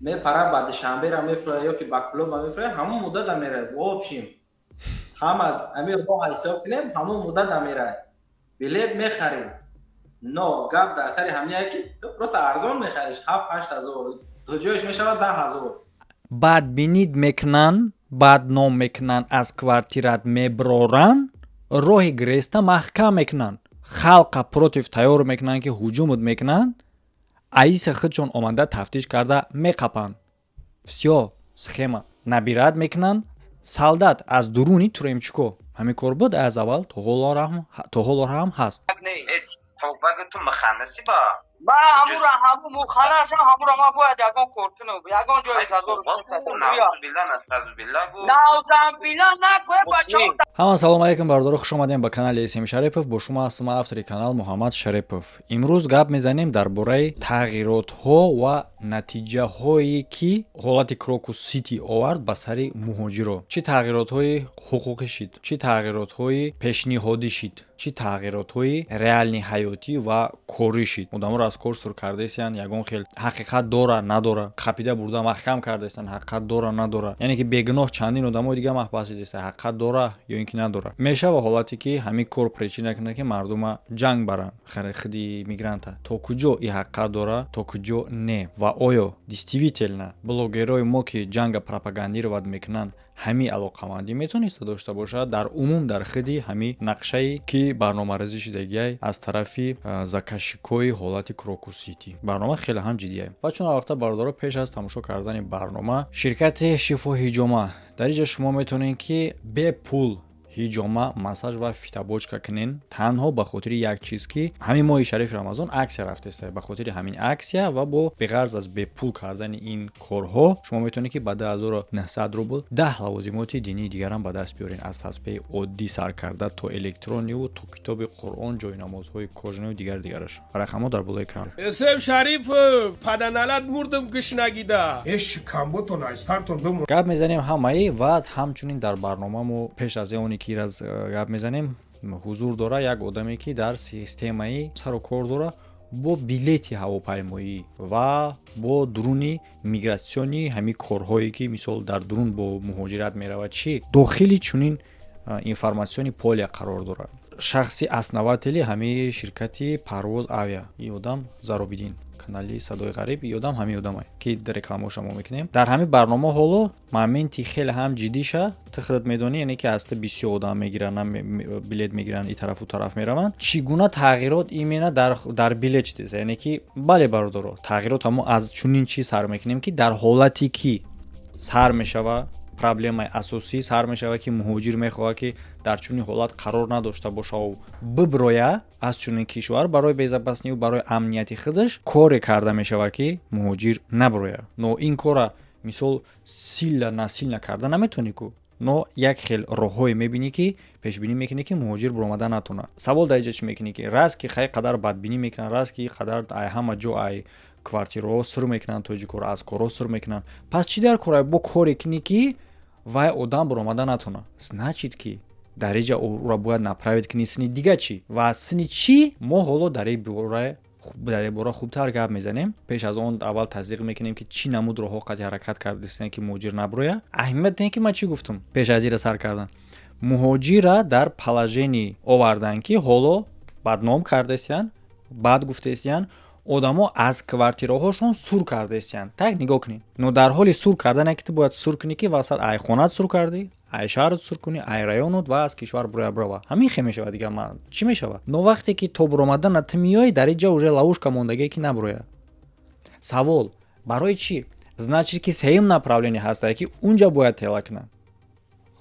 Мепара, ба Душанбера мефурад ё ки ба Кӯлоба мефурад, ҳамон муддата мерад. В общем, ҳама ҳамин роҳа ҳисоб кунем, ҳамон муддата мерад, билет мехарӣ. Но гап дар сари ҳамине ки ту просто арзон мехариш, 7-8 ҳазор, то ҷояш мешавад 10 ҳазор. Бадбинид мекунанд, бадном мекунанд, аз квартират меброранд, роҳи греста маҳкам мекунанд, халқа против тайёр мекунанд, ки ҳуҷумат мекунанд. Аиса худшон омада тафтиш карда меқапанд. Всё, схема набирать мекунанд. Солдат аз дуруни тюремщик о ҳамин кор буд аз аввал то ҳоло ҳам ҳаст. Ту муханнаси ба. Ман ҳамура, ҳаму муханнасам, ҳамура ман бояд ягон кор кунам, ягон ҷои наузамбилла накӯе, бачаҳо. Ҳама салому алейкум, бародаро, хуш омадем ба канали Эсм Шарипов. Бо шумо ҳастам, автори канал Муҳаммад Шарипов. Имрӯз гап мезанем дар бораи тағйиротҳо ва натиҷаҳое, ки ҳолати Крокус Сити овард ба сари муҳоҷиро. Чӣ тағйиротҳои ҳуқуқӣ шид, чӣ тағйиротҳои пешниҳодӣ шид, чӣ тағйиротҳои реальный ҳаётӣ ва корӣ шид. Одаморо аз кор сур кардаистиянд, ягон хел ҳақиқат дора надора, қапида бурда маҳкам кардаистанд, ҳақиқат дора надора, яъне ки бегуноҳ чандин одамои дига маҳбас шидаиста, ҳақиқат дора ё ин ки надора. Мешава ҳолате, ки ҳамин кор причина кунад, ки мардума ҷанг баранд, худи мигранта. То куҷо и ҳақиқат дора, то куҷо не? Ва оё действительно блогерҳои мо, ки ҷанга пропагандировать мекунанд, ҳамин алоқамандӣ метавониста дошта бошад дар умум дар худи ҳамин нақшае, ки барномарезӣ шидагиай аз тарафи заказчик ои ҳолати Крокус Сити? Барнома хеле ҳам ҷиддия. Ва чун вақта, бародаро, пеш аз тамошо кардани барнома, ширкати Шифо Ҳиҷома. Дар инҷа шумо метавонед, ки бепул ҳиҷома, массаж ва фитобочка кунен, танҳо ба хотири як чиз, ки ҳамин моҳи шарифи Рамазон акция рафтеста. Ба хотири ҳамин акция ва бо беғарз аз бепул кардани ин корҳо, шумо метавонед, ки ба 2900 рубл 10 лавозимоти динии дигарам ба даст биёрен: аз тасбеҳи оддӣ сар карда то электрониву то китоби Қуръон, ҷойнамозҳои кожаный ву дигар дигараш. Рақамҳо дар болои экран. Эсем Шарипов, паданалат, мурдум гушнагида. Э, шикамботон аз сартон бимон. Гап мезанем ҳамаи ва ҳамчунин дар барномамо пеш аз оне ки раз гап мезанем, ҳузур дора як одаме, ки дар системаи сару кор дора бо билети ҳавопаймоӣ ва бо дуруни миграционный, ҳамин корҳое, ки мисол дар дурун бо муҳоҷират меравад, чӣ дохили чунин информационный поле қарор дорад. Шахси основатели ҳамаи ширкати Парвоз Авиа, и одам Заробидин, канали Садои Ғариб, и одам ҳамин одамае, ки рекламаоша мо мекунем дар ҳамин барнома. Ҳоло моменти хеле ҳам ҷиддиша ту худат медонӣ, яъне ки аз ту бисёр одам мегиранд, билет мегиранд, и тарафу тараф мераванд. Чӣ гуна тағйирот именно дар билет чидеса? Яъне ки бале, бародаро, тағйирот ҳамо аз чунин чиз сар мекунем, ки дар ҳолате ки сар мешава, проблемаи асосӣ сар мешавад, ки муҳоҷир мехоҳад, ки дар чунин ҳолат қарор надошта бошаву биброя аз чунин кишвар барои безопасный ву барои амнияти худаш. Коре карда мешавад, ки муҳоҷир наброя. Но ин кора мисол силла насильно карда наметавонӣ ку, но як хел роҳҳое мебинӣ, ки пешбинӣ мекунӣ, ки муҳоҷир буромада натонад. Савол дар инҷа чӣ мекунӣ, ки раз ки хай қадар бадбинӣ мекунанд, раз ки қадар ай ҳама ҷо, ай квартираҳо сур мекунанд тоҷикоро, аз корҳо сур мекунанд, пас чӣ дар кора бо коре кунӣ, ки вай одам буромада натонад? Значит, ки дар инҷа ӯро бояд направить кунӣ сини дига чӣ ва сини чӣ. Мо ҳоло дар ин бора хубтар гап мезанем. Пеш аз он аввал тасдиқ мекунем, ки чӣ намуд роҳҳо қати ҳаракат кардастем, ки муҳоҷир наброя. Аҳамият не, ки ман чӣ гуфтам пеш аз ира сар кардан. Муҳоҷира дар положение оварданд, ки ҳоло бадном кардаистиянд, бад гуфтаистиянд, одамо аз квартираҳошон сур кардаистиянд. Так, нигоҳ кунед, но дар ҳоли сур кардан, ки ту бояд сур кунӣ, ки васат ай хонат сур кардӣ, ай шаҳрат сур кунӣ, ай районот ва аз кишвар буроя бирова. Ҳамин хел мешавад, дигар чӣ мешавад? Но вақте ки то буромадана ту меоӣ, дар инҷа уже ловушка мондагие, ки набуроя. Савол: барои чӣ? Значит, ки сеюм направление ҳастае, ки унҷа бояд тела кунанд.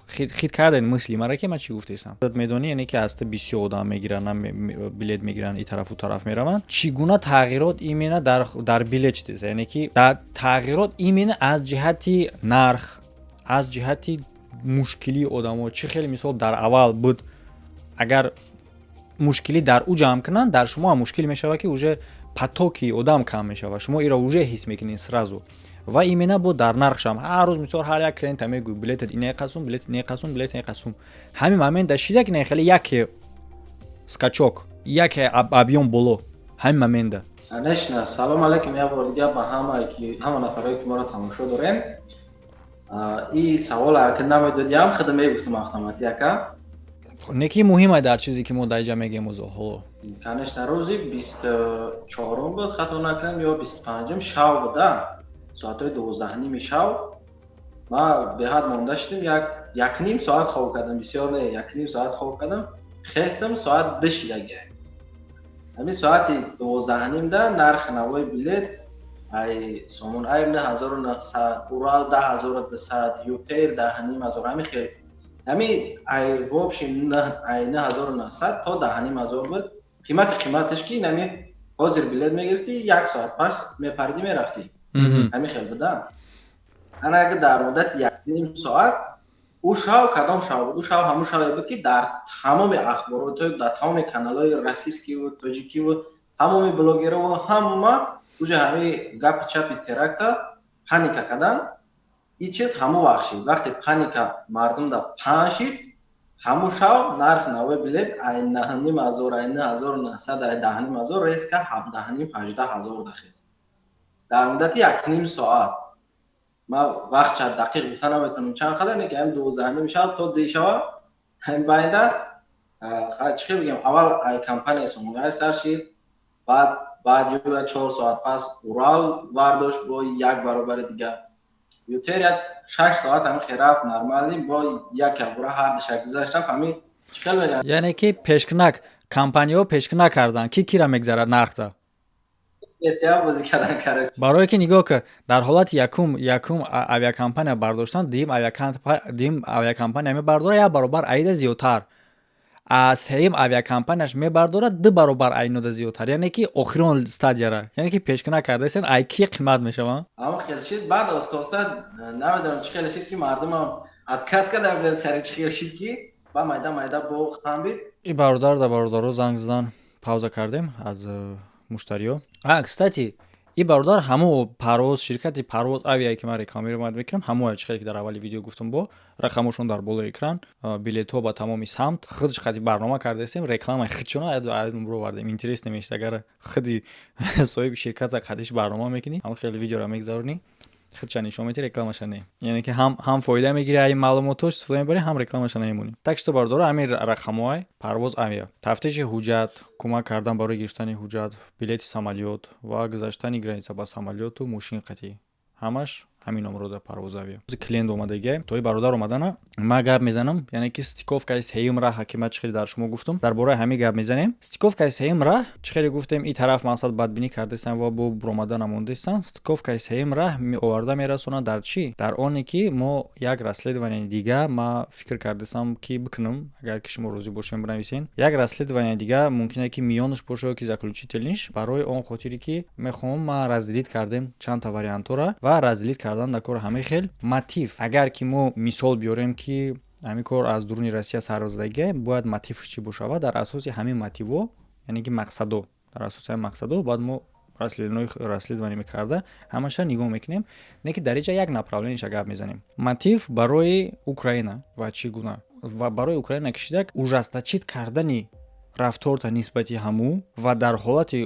Хит кардед мысли мара, ки ман чӣ гуфтаистам? Медонӣ, яъне ки аз ту бисёр одам мегиранд, билет мегиранд, и тарафу тараф мераванд. Чӣ гуна тағйирот именно дар билет чидеса? Яъне ки тағйирот именно аз ҷиҳати нарх, аз ҷиҳати мушкилии одамо чӣ хеле мисол дар аввал буд. Агар мушкилӣ дар ӯ ҷамъ кунанд, дар шумо ҳам мушкил мешавад, ки уже потоки одам кам мешавад, шумо иро уже ҳис мекунед сразу. Ва именно бо дар нархшам ҳар рӯз, мисол, ҳар як клиента мегӯй: билетат ине қасум, билет ине қасум, билет ине қасум. Ҳамин момента шида, ки не хеле яке скачок, яке объём боло ҳамин момента. Конечно. Салом алейкум як бор дига ба ҳама, ки ҳама нафарое, ки моро тамошо дорем. И савол ака намедодиам, худо мегуфтам автоматӣ, ака. Не ки муҳима дар чизе, ки мо дар иҷа мегем узо ҳоло. Конечно, рӯзи 24-ум буд, хато накунам, ё 25-ум шав буда, соатҳои 12:30 шав. Ма беҳад монда шудем, як ним соат хоб кардам, бисёр не, як ним соат хоб кардам. Хестам, соат 2 шидаги. Ҳамин соати 12:30-да нархи навои билет ай Сомон Айр 9900, Урал 10 200, ЮТэйр 10 500, ҳамин хел. Ҳами ай в общем ай 9900 то 10 500 буд қиматаш, ки нами ҳозир билет мегирифтӣ, як соат пас мепаридӣ, мерафтӣ, ҳамин хел буда. Ана агар дар муддати як ним соат ӯ шав, кадом шав буд? Ӯ шав ҳамун шаве буд, ки дар тамоми ахборот, дар тамоми каналҳои российскиву тоҷикиву, тамоми блогерову, ҳама уже ҳамин гапи чапи теракта паника кардан. Ин чиз ҳамун вақт шид. Вақте паника мардумда паҳн шид, ҳамун шав нархи навои билет ай 9500, ай 9900, ай 10 500 резко 17,5, 18 ҳазор дахест дар муддати як ним соат. Ман вақт шад дақиқ гуфта наметавонам чанд қадар, не ки ҳамин 12:30 шаб то 2 шава, ҳамин байнда. Чӣ хел бигем, аввал ай компания Сомон сар шид, баъд ё 4 соат пас Урал вардошт бо як баробари дигар, ЮТэйр як 6 соат ҳамин хел рафт нормально, бо як якбора ҳар душак гузашт, рафт. Ҳамин чӣ хел мегӯям? Яъне ки пешкунак компанияҳо пешкунак карданд, ки кира мегзарад нархта. Бозӣ кардан, короче. Барое ки нигоҳ кар, дар ҳолати якум авиакомпания бардоштан, дуюм авиакомпания мебардорад як баробар аида зиёдтар, а сеюм авиакомпанияш мебардорад ду баробар айнода зиёдтар, яъне ки охирон стадияра, яъне ки пешкунак кардаистен, ай ки қимат мешаванд. Ҳамон хел шид. Баъд оста оста, намедонам, чӣ хеле шид, ки мардумам отказ карда билет харид. Чӣ хел шид, ки ба майда майда бо хамбид. И бародар да бародаро занг задан, пауза кардем аз муштариё. А кстати, и бародар ҳамун парвоз, ширкати Парвоз Авиа, ки ман рекламировать мекунам, ҳамон чӣ хеле ки дар аввали видео гуфтам, бо рақамошон дар болои экран, билетҳо ба тамоми самт. Худш қати барнома кардаистем, рекламаи худшона бировардем. Интерес намешид, агар худи соҳиби ширката қадиш барнома мекунӣ, ҳамон хеле видеоро мегузаронӣ, худша нишон медиҳӣ, рекламаша не. Яъне ки ҳам фоида мегирӣ, ай маълумотош истифода мебарӣ, ҳам рекламаша намемонӣ. Так что, бародаро, ҳамин рақамҳои Парвоз Авиа: тафтиши ҳуҷҷат, кӯмак кардан барои гирифтани ҳуҷҷат, билети самолёт ва гузаштани граница ба самолёту мошин қатъӣ, ҳамаш ҳамин номро дар Парвоз Авиа. Клиент омадагия, то и бародар омадана ма гап мезанам, яъне ки стыковкаи сеюм раҳа, ки ман чӣ хеле дар шумо гуфтам, дар бораи ҳамин гап мезанем. Стыковкаи сеюм раҳ, чӣ хеле гуфтем, и тараф мақсад бадбинӣ кардастан ва бо буромада намондастан. Стыковкаи сеюм раҳ оварда мерасонад дар чӣ? Дар оне ки мо як расследование дига ма фикр кардастам, ки бикунам. Агар ки шумо розӣ бошем, бинависен. Як расследование дига мумкине, ки миёнаш боша, ки заключительныйш, барои он хотире ки мехоҳам ма разделить кардем чандта вариантҳоро ва разделить кардан дар кори ҳамин хел мотив. Агар ки мо мисол биёрем, ки ҳамин кор аз дуруни Россия сарзадагия, бояд мотивш чӣ бошава? Дар асоси ҳамин мотивҳо, яъне ки мақсадо, дар асоси ҳамин мақсадо бояд мо расследование мекарда, ҳамаша нигоҳ мекунем. Не ки дар инҷа як направлениеша гап мезанем: мотив барои Украина ва чӣ гуна ва барои Украина кишидак, ужесточить кардани рафторта нисбати ҳамӯ ва дар ҳолати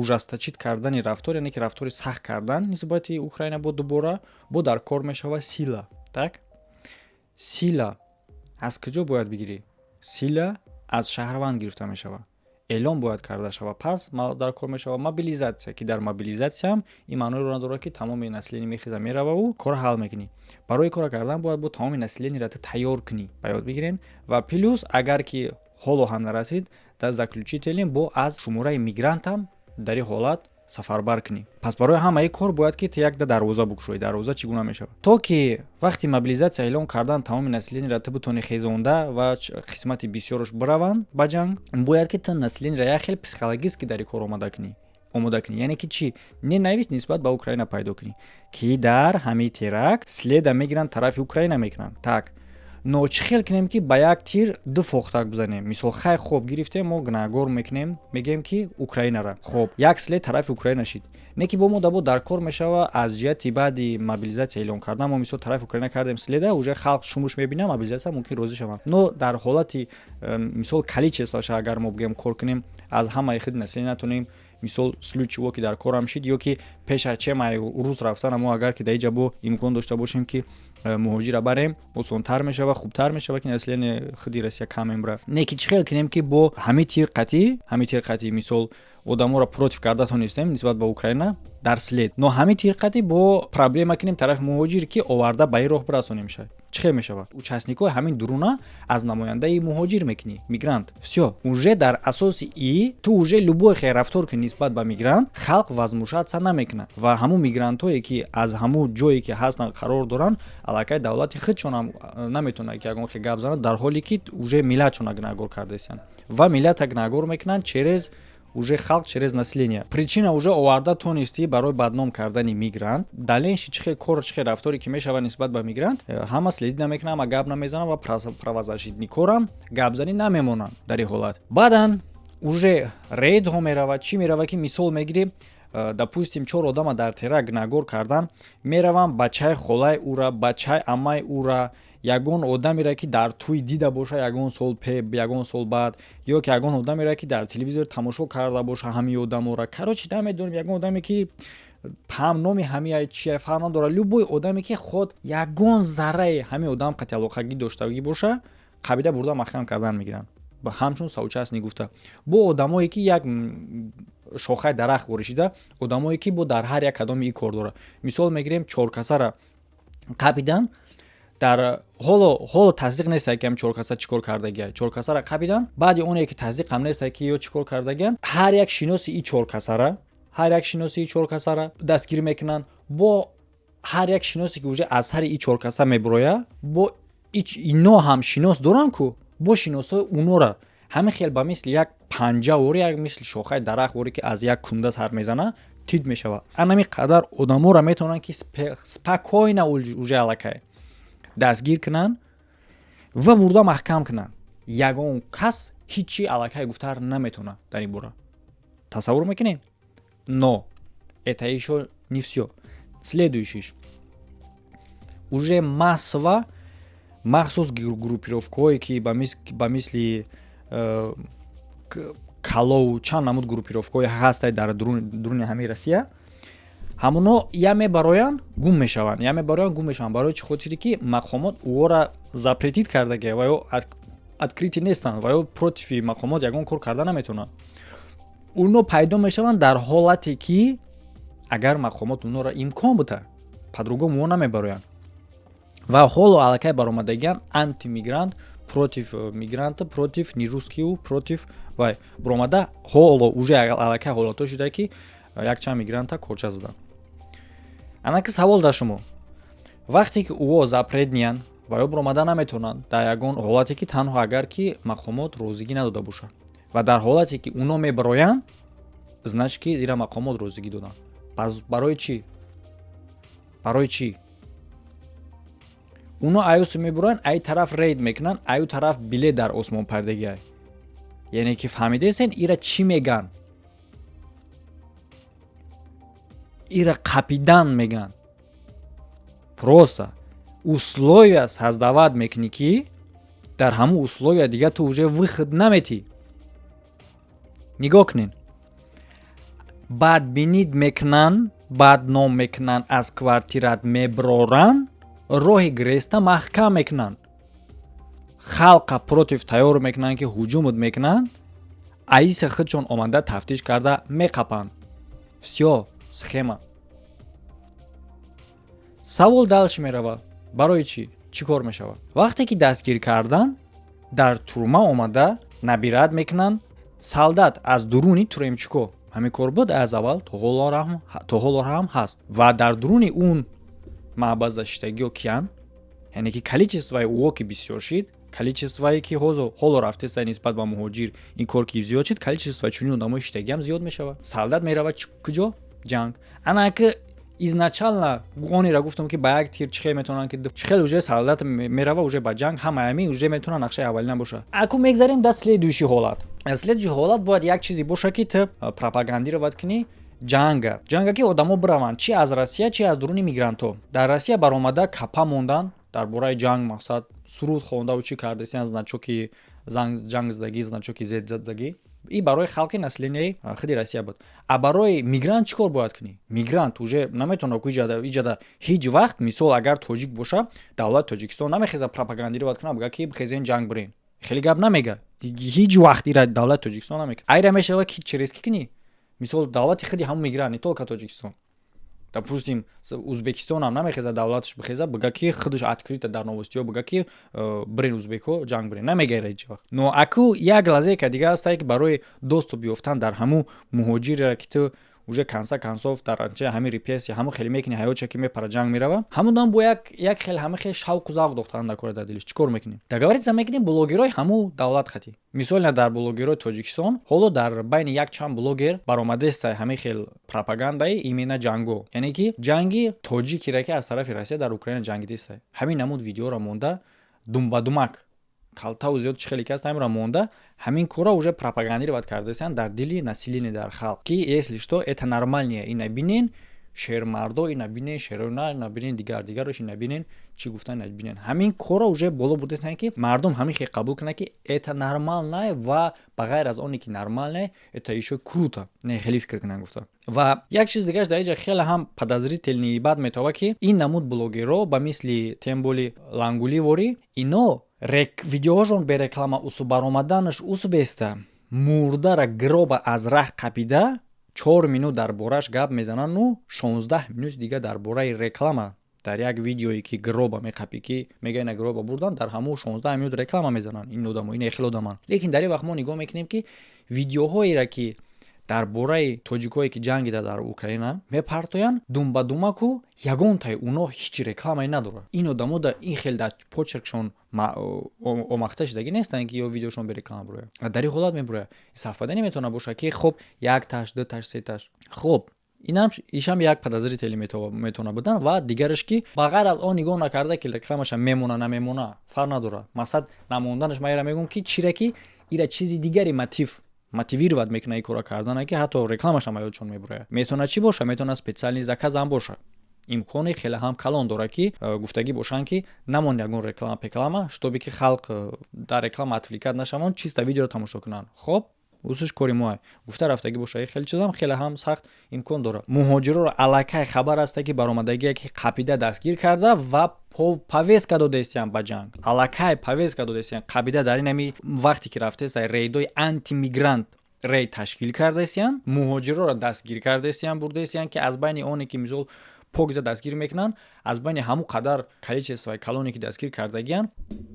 ужесточить кардани рафтор, яъне ки рафтори сахт кардан нисбати Украина, бо дубора бо дар кор мешава сила. Так, сила аз куҷо бояд бигирӣ? Сила аз шаҳрванд гирифта мешавад, эълон бояд карда шавад. Пас дар кор мешавад мобилизация, ки дар мобилизатсияам ин маъноеро надорад, ки тамоми население мехеза, мерававу кора ҳал мекунӣ. Барои кора кардан бояд бо тамоми населениеро ту тайёр кунӣ, ба ёд бигирен. Ва плюс, агар ки ҳоло ҳам нарасид, дар заключительный бо аз шумораи мигрантам дар ин ҳолат сафарбар кунӣ. Пас барои ҳамаи кор бояд ки ту якда дарвоза букушоӣ. Дарвоза чӣ гуна мешавад? То ки вақти мобилизатсия эълон кардан тамоми населениеро ту битонӣ хезонда ва қисмати бисёрош бираванд ба ҷанг, бояд ки ту населениеро як хел психологически дар ин кор омода кунӣ, яъне ки чӣ? Ненависть нисбат ба Украина пайдо кунӣ, ки дар ҳамин теракт следа мегиранд, тарафи Украина мекунанд. Так, но чӣ хел кунем, ки ба як тир ду фохтак бизанем? Мисол, хай, хоб гирифтем, мо гунаҳгор мекунем, мегӯем, ки Украинара. Хоб, як след тарафи Украина шид, не ки бо мо дабо дар кор мешава аз ҷиҳати баъди мобилизатсия эълон кардан. Мо мисол тарафи Украина кардем следа, уже халқ шумуш мебинам, мобилизатсия мумкин розӣ шаванд. Но дар ҳолати мисол количествоша агар мо бигӯем, кор кунем, аз ҳамаи худи население натонем. Мисол, случай ки дар корам шид ё ки пеш аз чем ай рӯз рафтана мо агар ки дар иҷа бо имкон дошта бошем, ки муҳоҷира барем, осонтар мешава, хубтар мешава, ки население худи Россия кам мебурад. Не ки чӣ хел кинем, ки бо ҳамин тир қатӣ, мисол, одаморо против карда тонистем нисбат ба Украина дар след, но ҳамин тир қатӣ бо проблема кинем тарафи муҳоҷир, ки оварда ба ин роҳ бирасонем ша. Чӣ хел мешавад? Участникҳои ҳамин дуруна аз намояндаи муҳоҷир мекунӣ, мигрант. Всё, уже дар асоси и ту уже любой хел рафтор ки нисбат ба мигрант, халқ возмущаться намекунад. Ва ҳамун мигрантҳое, ки аз ҳамун ҷое ки ҳастанд қарор доранд, аллакай давлати худшонам наметавонад, ки ягон хел гап занад, дар ҳоле ки уже миллатшона гунаҳгор кардаистанд ва миллата гунаҳгор мекунанд через уже халқ, через население. Причина уже оварда тонистӣ барои бадном кардани мигрант. Дальнейший чӣ хел кор, чӣ хел рафторе ки мешавад нисбат ба мигрант, ҳама следить намекунад, ҳама гап намезанад ва правозащитникорам гапзанӣ намемонанд дар ин ҳолат. Баъдан уже рейдҳо меравад, чӣ меравад, ки мисол мегирем, допустим, чор одама дар теракт гунаҳгор кардан, мераванд бачаи холаи ӯра, бачаи аммаи ӯра, ягон одамере, ки дар тӯй дида боша ягон сол, ягон сол баъд, ё ки ягон одамере, ки дар телевизор тамошо карда боша ҳамин одамора. Короче, намедонем, ягон одаме, ки ҳам номи ҳамия чия фарқ надорад, любой одаме, ки худ ягон зарраи ҳамин одам қати алоқагӣ доштагӣ боша, қабида бурда маҳкам кардан мегиранд ҳамчун соучастник гуфта. Бо одамое, ки як шохаи дарахт воришида, одамое, ки бо дар ҳар як кадоми ин кор дорад. Мисол мегирем, чоркасара қабидан, дар ҳоло тасдиқ нестае, ки ҳам чоркаса чӣ кор кардагия. Чоркасара қабидан, баъди оне ки тасдиқ ҳам нестае, ки ё чӣ кор кардагиян, ҳар як шиноси и чоркасара, ҳар як шиноси и чоркасара дастгир мекунанд. Бо ҳар як шиносе, ки уже аз ҳари и чоркаса мебуроя, бо ино ҳам шинос доранд ку, бо шиносҳои унора. Ҳамин хел ба мисли як панҷа вори, як мисли шохаи дарахт воре, ки аз як кунда сар мезана, тид мешавад. Анами қадар одаморо метавонанд, ки спокойно уже аллакай дастгир кунанд ва бурда маҳкам кунанд. Ягон кас ҳичи аллакай гуфтар наметавонад дар ин бора. Тасаввур мекунед? Но это ещё не всё. Следующий уже массово махсус группировкаҳое, ки ба мисли калову чанд намуд группировкаҳое ҳастай дар дуруни ҳамаи Россия, ҳамуно я мебароянд, гум мешаванд, я мебароянд, гум мешаванд. Барои чӣ хотире ки мақомот ӯора запретить кардаги ва ё открытый нестанд ва ё против мақомот ягон кор карда наметавонанд. Уно пайдо мешаванд дар ҳолате, ки агар мақомот унора имкон бута, по-другому о намебароянд. Ва ҳоло аллакай баромадагиан антимигрант, против мигранта, против нерусскийу, против вай баромада. Ҳоло уже аллакай ҳолатҳо шуда, ки якчанд мигранта корча заданд. Анаки савол дар шумо: вақте ки ӯо запретныянд ва ё баромада наметавонанд дар ягон ҳолате, ки танҳо агар ки мақомот розигӣ надода бошад, ва дар ҳолате ки уно мебароянд, значит, ки ира мақомот розигӣ доданд. Пас барои чӣ, барои чӣ уно аюсу мебуроянд, ай тараф рейд мекунанд, аю тараф билет дар осмон пардагиай? Яъне ки фаҳмидесен, ира чӣ меган? Ира қапидан меган. Просто условия создавать мекунӣ, ки дар ҳамун условия дига ту уже выход наметӣ. Нигоҳ кунед, бадбинид мекунанд, бадном мекунанд, аз квартират меброранд, роҳи греста маҳкам мекунанд, халқа против тайёр мекунанд, ки ҳуҷумат мекунанд, аиса худшон омада тафтиш карда меқапанд. Всё, схема. Савол дальше меравад: барои чӣ? Чӣ кор мешавад, вақте ки дастгир кардан, дар турма омада набирать мекунанд солдат аз дуруни тюремчико? Ҳамин кор буд аз аввал, то ҳоло ҳам ҳаст. Ва дар дуруни он маҳбазда шиштагиҳо киянд? Яъне ки количествои ӯо ки бисёр шид, количествое ки ҳоло рафтеста нисбат ба муҳоҷир, ин кор ки зиёд шид, количествои чунин одамои шиштагиам зиёд мешавад. Солдат меравад куҷо? Ҷанг. Ана ки изначально онеро гуфтам, ки ба як тир чӣ хел метавонанд, ки чӣ хел уже солдат мерава уже ба ҷанг, ҳама ҳамин уже метавонад нақшаи аввалина бошад. Аку мегзарем дар следующий ҳолат. Следующий ҳолат бояд як чизе боша, ки ту пропагандировать кунӣ ҷанга, ҷанга, ки одамо бираванд, чи аз Россия, чи аз дуруни мигрантҳо. Дар Россия баромада капа мондан дар бораи ҷанг, мақсад, суруд хондаву чӣ кардесиан, значоки ҷанг задагӣ, значоки зед задагӣ. И барои халқи население худи Россия буд. А барои мигрант чӣ кор бояд кунӣ? Мигрант уже наметавонад ку иҷада ҳеҷ вақт. Мисол, агар тоҷик боша, давлати Тоҷикистон намехеза пропагандировать кунад, бигӯяд, ки бихезен, ҷанг бирен. Хеле гап намега, ҳеҷ вақт ира давлати Тоҷикистон намекунад. Айра мешавад, ки через ки кунӣ? Мисол, давлати худи ҳамун мигрант, не только Тоҷикистон, допустим, Узбекистонам намехеза, давлаташ бихеза, бига, ки худаш открыто дар новостиҳо бига, ки бирен, узбекҳо, ҷанг бирен, намегара ҳеҷ вақт. Но аку як лазейка дига ҳастае, ки барои доступ ёфтан дар ҳамун муҳоҷире, ки ту уже конце концов дар анча ҳамин репрессия, ҳамун хеле мекунӣ, ҳаётша ки мепара, ҷанг мерава, ҳамун дам бо як хел ҳама хел шавқу завқ дохтан дар кора дар дилиш. Чӣ кор мекунӣ? Договориться мекунӣ блогерҳои ҳамун давлат хати. Мисол, дар блогерҳои Тоҷикистон ҳоло дар байни як чанд блогер баромадеста ҳамин хел пропагандаи именно ҷанго, яъне ки ҷанги тоҷикира, ки аз тарафи Россия дар Украина ҷангидеста. Ҳамин намуд видеоро монда, думбадумак, калтаву зиёд, чӣ хеле ки аст, ҳаминро монда, ҳамин корро уже пропагандировать кардаистанд дар дили население, дар халқ, ки если что, это нормально, ина бинен, шермардо, ина бинен, шерона, ина бинен, дигар дигарош, ина бинен, чӣ гуфтан, ина бинен. Ҳамин корро уже боло бурдаистанд, ки мардум ҳамин хел қабул кунад, ки это нормально, ва ба ғайр аз оне ки нормально, это ещё круто, не хеле фикр кунанд гуфта. Ва як чиз дигараш дар инҷа хеле ҳам подозрительный бад метова, ки ин намуд блогерро ба мисли темболи лангуливори ино видеоҳошон бе реклама усу баромаданаш усубеста, мурдара, гроба аз раҳ қапида, 4 минут дар бораш гап мезанану 16 минути дига дар бораи реклама. Дар як видеое, ки гроба меқапӣ, ки мега ина гроба бурдан, дар ҳамун 16 минут реклама мезананд ин одамо, ин хел одаманд. Лекин дар ин вақт мо нигоҳ мекунем, ки видеоҳоеро, ки дар бораи тоҷикое, ки ҷангида дар Украина, мепартоянд думбадумаку, ягонтаи уно ҳеҷ рекламае надорад. Ин одамо да ин хел дар почеркшон омахта шудагӣ нестанд, ки ё видеошон бе реклама бурояд. Дар ин ҳолат мебурояд, совпадение метавонад бошад, ки хоб, якташ, дуташ, сеташ. Хоб, инам ишам як подозрительный метавона будан. Ва дигараш, ки ба ғайр аз он нигоҳ накарда, ки рекламаша мемона, намемона, фарқ надорад. Мақсад намонданаш, ман ира мегӯям, ки чира, ки ира чизи дигари мотивировать мекунад ин кора кардана, ки ҳатто рекламашам ёдшон мебурояд. Метавонад чӣ боша? Метавонад специальный заказам боша. Имкони хеле ҳам калон дорад, ки гуфтагӣ бошанд, ки намон ягон реклама пеклама, чтобы ки халқ дар реклама отвлекать нашаванд, чисто видеоро тамошо кунанд. Хоб, усуш кори моа гуфта рафтагӣ боша. Хеле чизам хеле ҳам сахт имкон дорад. Муҳоҷироро аллакай хабар аста, ки баромадагие, ки қапида дастгир карда ва повестка додаистиян ба ҷанг, аллакай повестка додаистиян қапида. Дар ин ҳами вақте ки рафтаеста, рейдои антимигрант рейд ташкил кардаистиян, муҳоҷироро дастгир кардаистиян, бурдаистиян, ки аз байни оне ки, мисол, покиза дастгир мекунанд, аз байни ҳамун қадар количествои калоне, ки дастгир кардагиян,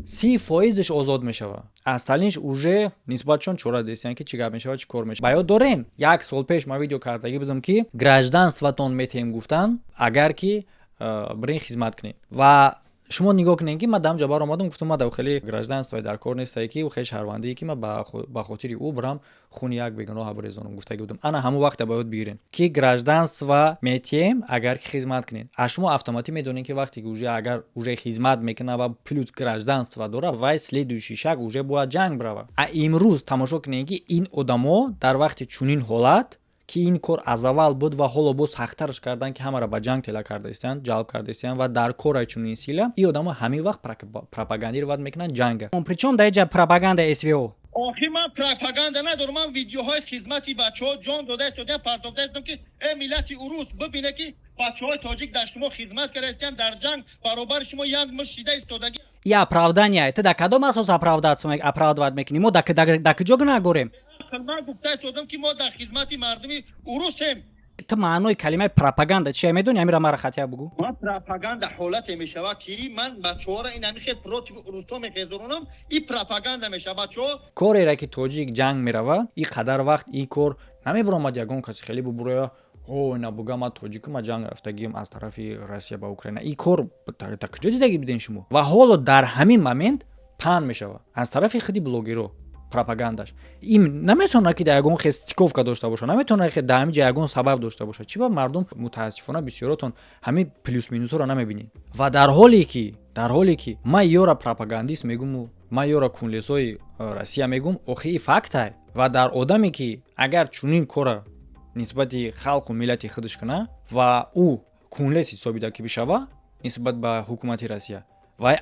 30 фоизш озод мешавад. Остальныйш уже нисбатшон чора дестиян, ки чӣ гап мешавад, чӣ кор мешавад. Ба ёд дорем, як сол пеш ман видео кардагӣ будам, ки гражданствотон метаҳем гуфтан, агар ки бирин хизмат кунед. Ва шумо нигоҳ кунед, ки ман дар ҳамҷо баромадам, гуфтам, ман хеле гражданствое дар кор нестае, ки хеле шаҳрвандие, ки ман ба хотири ӯ бирам, хуни як бегуноҳа бирезонам, гуфтагӣ будам. Ана ҳамон вақта ба ёд бигирем, ки гражданство метиҳем, агар ки хизмат кунед. А шумо автоматӣ медонед, ки вақте ки уже агар уже хизмат мекунад ва плюс гражданство дорад, вай следующий шаг уже бояд ҷанг бирава. А имрӯз тамошо кунед, ки ин одамо дар вақти чунин ҳолат, ки ин кор аз аввал буд ва ҳоло боз сахттараш кардан, ки ҳамаро ба ҷанг тела кардаистиянд, ҷалб кардаистиянд ва дар кора чунин сила, ин одамо ҳамин вақт пропагандировать мекунанд ҷанга. Причём дар инҷа пропаганда СВО? Охи, ман пропаганда надорам. Ман видеоҳои хизмати бачаҳо ҷон дода истодиам, партофта истодам, ки э миллати урус, бибине, ки бачаҳои тоҷик дар шумо хизмат карда истиянд, дар ҷанг баробари шумо як мушт шида истодагӣ. И оправдание ту дар кадом асос оправдывать мекунӣ? Мо дар куҷо гунаҳгорем? Ман гуфта истодам, ки мо дар хизмати мардуми урусем. Ту маънои калимаи пропаганда чия медонӣ? Амира мара хатия бугӯ. Ман пропаганда ҳолате мешавад, ки ман бачаҳоро ин ҳами хел против урусо мехезоронам, и пропаганда мешавад, бачаҳо. Кореро, ки тоҷик ҷанг мерава, и қадар вақт ин кор намебаромад, ягон каси хеле бубуроя, о, ина буга, ман тоҷикум, ма ҷанг рафтагиам аз тарафи Россия ба Украина. Ин кор дар куҷо дидагӣ биден шумо? Ва ҳоло дар ҳамин момент паҳн мешавад аз тарафи худи блогеро пропагандаш. Им наметавонад, ки дар ягон хел стыковка дошта боша, наметавонад, ки дар ҳамин ҷа ягон сабаб дошта бошад. Чӣ ба мардум, мутаассифона, бисёротон ҳамин плюс минусҳоро намебинед? Ва дар ҳоле ки ман ёра пропагандист мегуму ман ёра кунлесои Россия мегум, охи, и фактай. Ва дар одаме, ки агар чунин кора нисбати халқу миллати худаш куна ва ӯ кунлес ҳисобида ки бишава нисбат ба ҳукумати Россия, вай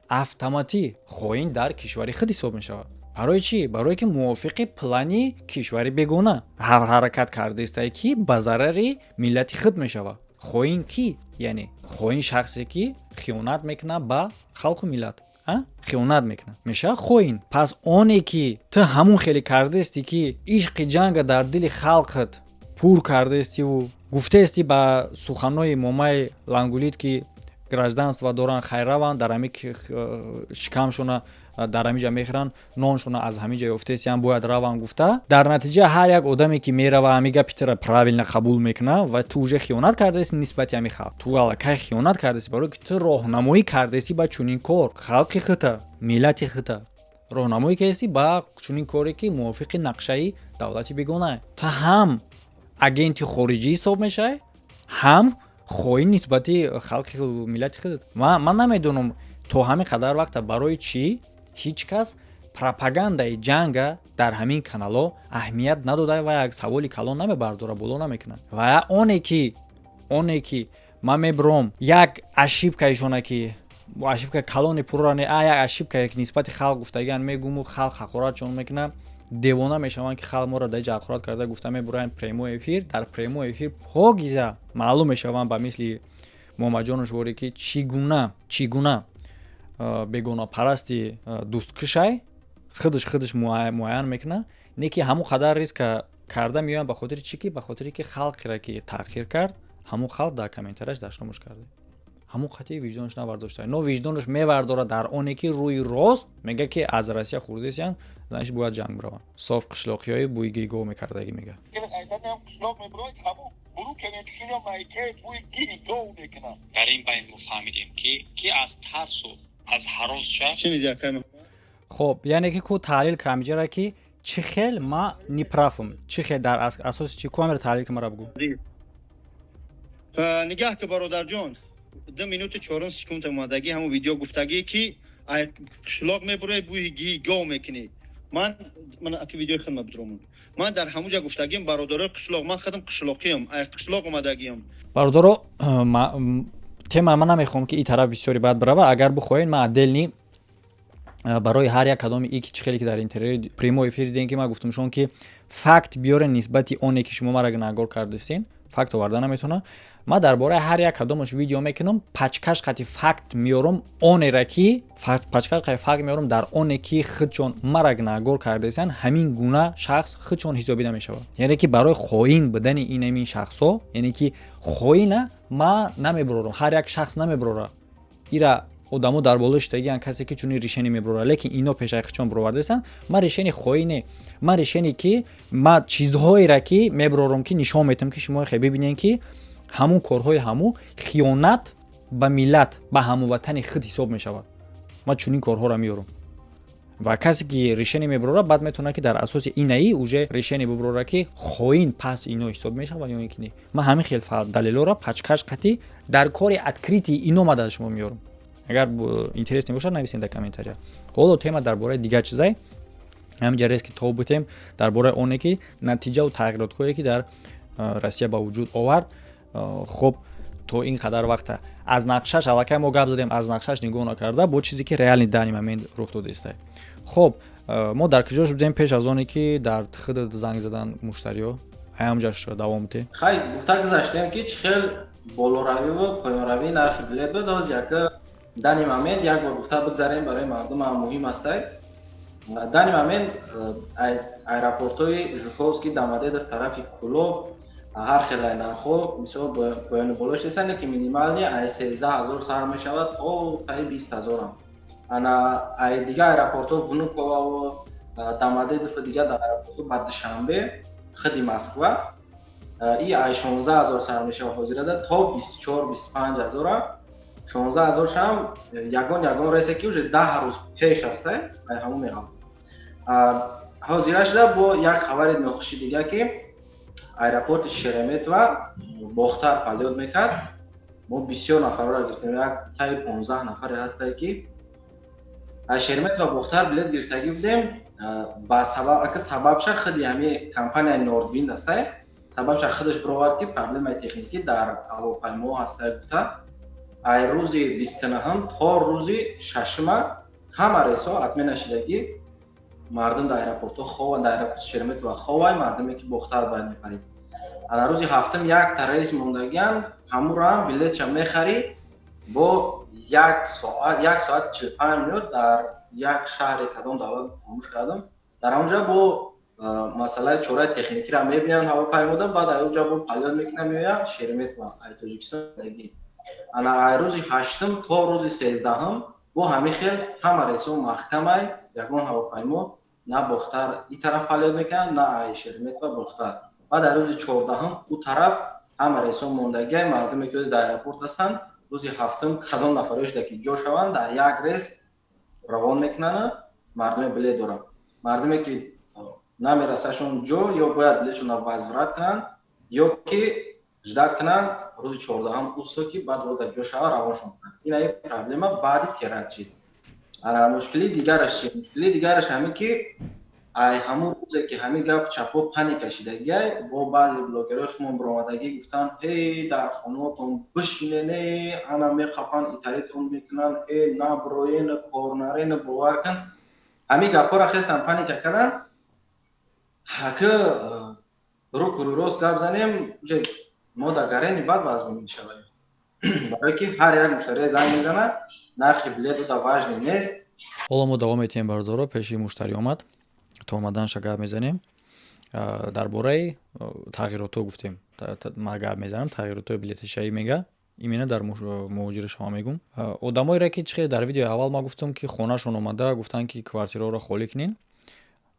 автоматӣ хоин дар кишвари худ ҳисоб мешавад. Барои чӣ? Барое ки мувофиқи плани кишвари бегона ҳаракат кардаистае, ки ба зарари миллати худ мешавад. Хоин кӣ? Яъне хоин шахсе, ки хиёнат мекунад ба халқу миллат, хиёнат мекунад, мешавад хоин. Пас оне ки ту ҳамун хеле кардаисти, ки ишқи ҷанга дар дили халқат пур кардаистиву гуфтаисти ба суханҳои момаи лангулит, ки гражданство доранд, хайраванд, дар ҳами шикамшона дар ҳамин ҷа мехӯранд, ноншона аз ҳамин ҷа ёфтаистиян, бояд раванд гуфта. Дар натиҷа ҳар як одаме, ки мерава, ҳами гапи тура правильно қабул мекунад ва ту уже хиёнат кардаисти нисбати ҳами халқ. Ту аллакай хиёнат кардаисти, барое ки ту роҳнамоӣ кардаисти ба чунин кор. Халқи хута, миллати хута роҳнамоӣ кардасти ба чунин коре, ки мувофиқи нақшаи давлати бегонае. Ту ҳам агенти хориҷӣ ҳисоб мешавӣ, ҳам хоин нисбати халқи миллати худат. Ман намедонам, то ҳамин қадар вақта барои чӣ ҳеҷ кас пропагандаи ҷанга дар ҳамин каналҳо аҳамият надода ва як саволи калон намебардора, боло намекунад. Ва оне ки ман мебуром, як ошибкаишона, ки ошибка калони пурра не, а як ошибка ки нисбати халқ гуфтагиан мегуму халқ ҳақоратшон мекунад, девона мешаванд, ки халқ моро дар ҷа ҳақорат карда гуфта, мебуроянд прямой эфир. Дар прямой эфир покиза маълум мешаванд, ба мисли Муҳаммадҷону шуворе, ки чӣ гуна бегонапарасти дӯсткушай худаш муайян мекунад. Не ки ҳамон қадар риска карда меоянд. Ба хотири чӣ? Ки ба хотире ки халқеро ки таъхир кард, ҳамон халқ дар комментарияш дашномуш карда, ҳамон қатъи виҷдонаш навардошта. Но виҷдонаш мевардорад дар оне ки рӯи рост мега, ки аз Россия хурдесиян, значит, бояд ҷанг бираванд. Соф қишлоқиҳои бӯйги гов мекардагӣ мега. Қишлоқ мебирояд, ҳамон буруке мепӯшинам, майке бӯи гири гов мекунам. Дар ин байн мо фаҳмидем, ки аз тарсу аз ҳаросша. Хоб, яъне ки ку таҳлил камиҷара, ки чӣ хел ма неправ ам, чӣ хел, дар асоси чӣ ку амира таҳлил ки мара бугӯ. Нигаҳ ки, бародарҷон, 2 минути чорум секунд омадагӣ, ҳамон видео гуфтагӣ, ки қишлоқ мебурои, бӯи гии гов мекунӣ. Ман аки видеои хидма бидромун, ман дар ҳамуҷа гуфтагим: бародарои қишлоқ, ман худам қишлоқиям, ай қишлоқ омадагиам. Бародаро, тема ман намехоҳам, ки ин тараф бисёри баъд бирава. Агар бихоҳед, ман отдельный барои ҳар як кадоми и ки чӣ хеле ки дар интервью, прямой эфир дидем, ки ман гуфтам шумо, ки факт биёрен нисбати оне, ки шумо мара гунаҳгор кардастин, факт оварда наметавонам. Ман дар бораи ҳар як кадомаш видео мекунам, пачкаш қати факт меёрам, онера ки пачкаш қати факт меёрам, дар оне ки худшон мара гунаҳгор кардаистанд. Ҳамин гуна шахс худшон ҳисобида мешавад, яъне ки барои хоин будани инамин шахсҳо, яъне ки хоина ман намебурорам, ҳар як шахс намебурора ира, одамо дар болои шитагиан, касе ки чунин решение мебурора, лекин ино пешаи худшон буровардаистанд. Ман решение хоине, ман решение ки ман чизҳоера ки мебурорам, ки нишон метиҳам, ки шумо хе бибинед, ки ҳамун корҳои ҳамун хиёнат ба миллат, ба ҳамватани худ ҳисоб мешавад. Ман чунин корҳоро меёрам ва касе ки решение мебурора, баъд метавонад, ки дар асоси инаи уже решение бибурора, ки хоин пас ино ҳисоб мешавад ё ин ки не. Ман ҳамин хел далелҳоро пачкаш қатӣ дар кори открытый ино ма дар шумо меёрам. Агар интерес небошад, нависед дар комментария. Ҳоло тема дар бораи дигар чизай. Ҳамин ҷарест, ки то бутем дар бораи оне, ки натиҷаву тағйиротҳое, ки дар Россия ба вуҷуд овард. Хуб, то ин қадар вақта аз нақшаш аллакай мо гап задем, аз нақшаш нигоҳ накарда, бо чизе ки реальный данный момент рух додаистай. Хуб, мо дар куҷо шудем пеш аз оне, ки дар худат занг задан муштариё? Аямҷаш давом те. Хай, гуфта гузаштем, ки чӣ хел болоравиву поёнравии нархи билет буд. Ҳоз яка данный момент як бор гуфта бигзарем, барои мардум ҳам муҳим астай. Данный момент аэропортҳои Жуковский, Домодедов, тарафи Кулоб ҳар хелай нархҳо, мисол, поёни боло шудастанд, ки минимальный ай 13 000 сар мешавад то таи 20 000-ам. Ана ай дигар аэропортҳо, Внуковаву Домодедову дигар аэропортҳо ба Душанбе, худи Москва, и ай 16 000 сар мешавад ҳозирада то 24-25 ҳазора. 16 000-шам ягон рейсе, ки уже 10 рӯз пеш астай, ай ҳамон меғалт. Ҳозира шуда бо як хабари нохуши дига, ки аэропорти Шереметьево Бохтар полёт мекард, мо бисёр нафарро гирифтем, як таи 15 нафаре ҳастае, ки аз Шереметьево Бохтар билет гирифтагӣ будем. Ба сабаб, ака, сабабша худи ҳами компанияи Нордвинд ҳастай, сабабша худаш бировард, ки проблемаи техникӣ дар ҳавопаймоҳо ҳастай гуфта. Ай рӯзи 29-ум то рӯзи 6-ума ҳама рейсҳо отмена шидагӣ. Мардум дар аэропортҳо хованд, дар аэропорти Шереметьево ховай, мардуме ки Бохтар бояд мепарид. Ана рӯзи ҳафтум як рейс мондагиам, ҳамураам билетша мехарӣ бо 1 соат, 1 соати 45 минут дар як шаҳре, кадом давлат, фаромӯш кардам. Дар онҷа бо масъалаи чораи техникиро мебинанд ҳавопаймода, баъд аз онҷа бо полёт мекунад, меояд Шереметьево ай Тоҷикистон. Ана ай рӯзи ҳаштум то рӯзи 13-ҳум бо ҳамин хел ҳама рейсҳо маҳкамай, ягон ҳавопаймо на Бохтар и тараф полёт мекунад, на ай Шереметьево Бохтар. Баъд ай рӯзи 14-ҳум ӯ тараф ҳама рейсҳо мондагиай. Мардуме ки дар аэропорт ҳастанд, рӯзи ҳафтум кадом нафарош ки ҷо шаванд, дар як рейс равон мекунанд. Мардуме билет доранд, мардуме ки намерасашон ҷо, ё бояд билетшонро возврат кунанд, ё ки ждать кунанд рӯзи 14-ҳум усо, ки баъд ода ҷо шава, равоншон кунанд. Ин аи проблема баъди теракт шид. Ана мушкилии дигараш чи? Мушкилии дигараш ҳамин ки ай ҳамун рӯзе ки ҳамин гап чапо паника шидагиай, бо баъзе блогерҳои худмон баромадагӣ гуфтанд: «Эй, дар хонаотон бишинене, ана меқапанд, итаритон мекунанд, э наброен, кор нарен». Бовар кун, ҳамин гапҳоро хестан паника карданд. Ҳака рӯ рост гап занем, уже мо дар гарени бад вазмин мешавем, барое ки ҳар як муштарие занг мезанад, нархи билету да важный нест. Ҳоло мо давом метиҳем, бародаро. Пеши муштарӣ омад, то омаданша гап мезанем дар бораи тағйиротҳо. Гуфтем, ман гап мезанам тағйиротҳои билетишавӣ мега, именно дар муҳоҷири шумо мегум. Одамоеро ки чихел дар видеои аввал ма гуфтам, ки хонашон омада гуфтанд, ки квартираҳоро холӣ кунен,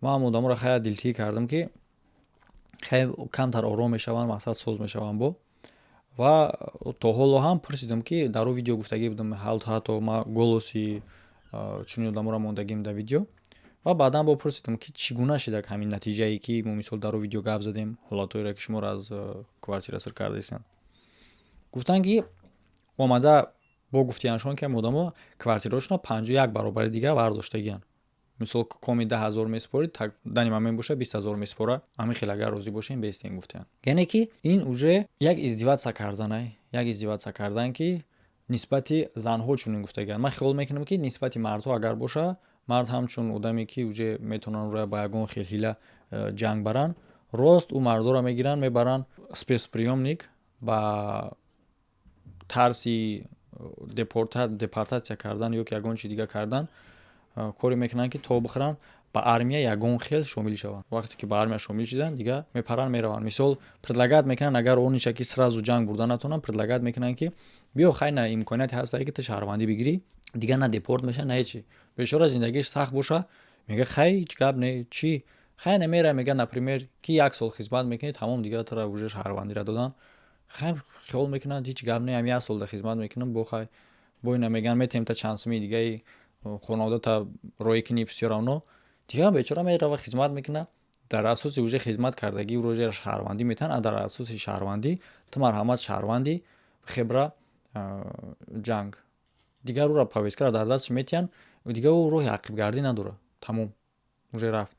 ман ҳам одаморо хеле дилтигӣ кардам, ки хеле камтар ором мешаванд, мақсад соз мешаванд бо. Ва то ҳоло ҳам пурсидам, ки дар он видео гуфтагӣ будам, ҳатто ма голоси чунин одаморо мондагим дар видео. Ва баъдан бо пурсидам, ки чӣ гуна шида ҳамин натиҷае, ки мо мисол дар он видео гап задем, ҳолатҳоеро, ки шуморо аз квартира сир кардаистанд. Гуфтанд, ки омада бо гуфтияншон, ки ҳам одамо квартираҳошонро 51 баробари дигар вардоштагианд. Мисол, коми 10 000 месупорид, дани ман боша, 20 000 месупора. Ҳамин хел агар розӣ бошем, бестем, гуфтиянд. Яъне ки ин уже як издеваться карданай, як издеваться кардан, ки нисбати занҳо чунин гуфтагианд. Ман хиёл мекунам, ки нисбати мардҳо агар боша, мард ҳамчун одаме, ки уже метавонанд ӯро ба ягон хел ҳила ҷанг баранд, рост ӯ мардҳоро мегиранд, мебаранд спецприёмник, ба тарси депортатсия кардан ё ки ягон чи дигар кардан коре мекунанд, ки то бихӯранд, ба армия ягон хел шомил шаванд. Вақте ки ба армия шомил шиданд, дигар мепаранд, мераванд. Мисол, предлагать мекунанд, агар ониша ки сразу ҷанг бурда натавонанд, предлагать мекунанд, ки биё, хай, на имконияте ҳастае, ки ту шаҳрвандӣ бигирӣ, дигар на депорт меша, на ҳечи. Бечора зиндагиш сахт боша, мега: «Хай, ҳеҷ гап не, чӣ, хай, намера». Мега, например, ки як сол хизмат мекунӣ, тамом, дигар тура уже шаҳрвандиро доданд. Хай, хиёл мекунанд, ҳеҷ гап не, ҳам як сол да хизмат мекунам, бо хай, бо ина мегӯянд, метавонем та чанд сумии дигаи хонаводата роӣ кунӣ, всё равно. Дигар бечора мерава, хизмат мекунад. Дар асоси уже хизмат кардагӣ ӯро уже шаҳрвандӣ метаҳанд, а дар асоси шаҳрвандӣ ту марҳамат, шаҳрвандӣ, хебра ҷанг. Дигар ӯро повесткаро дар дасташ метиҳанд, дигар ӯ роҳи ақибгардӣ надорад, тамом, уже рафт.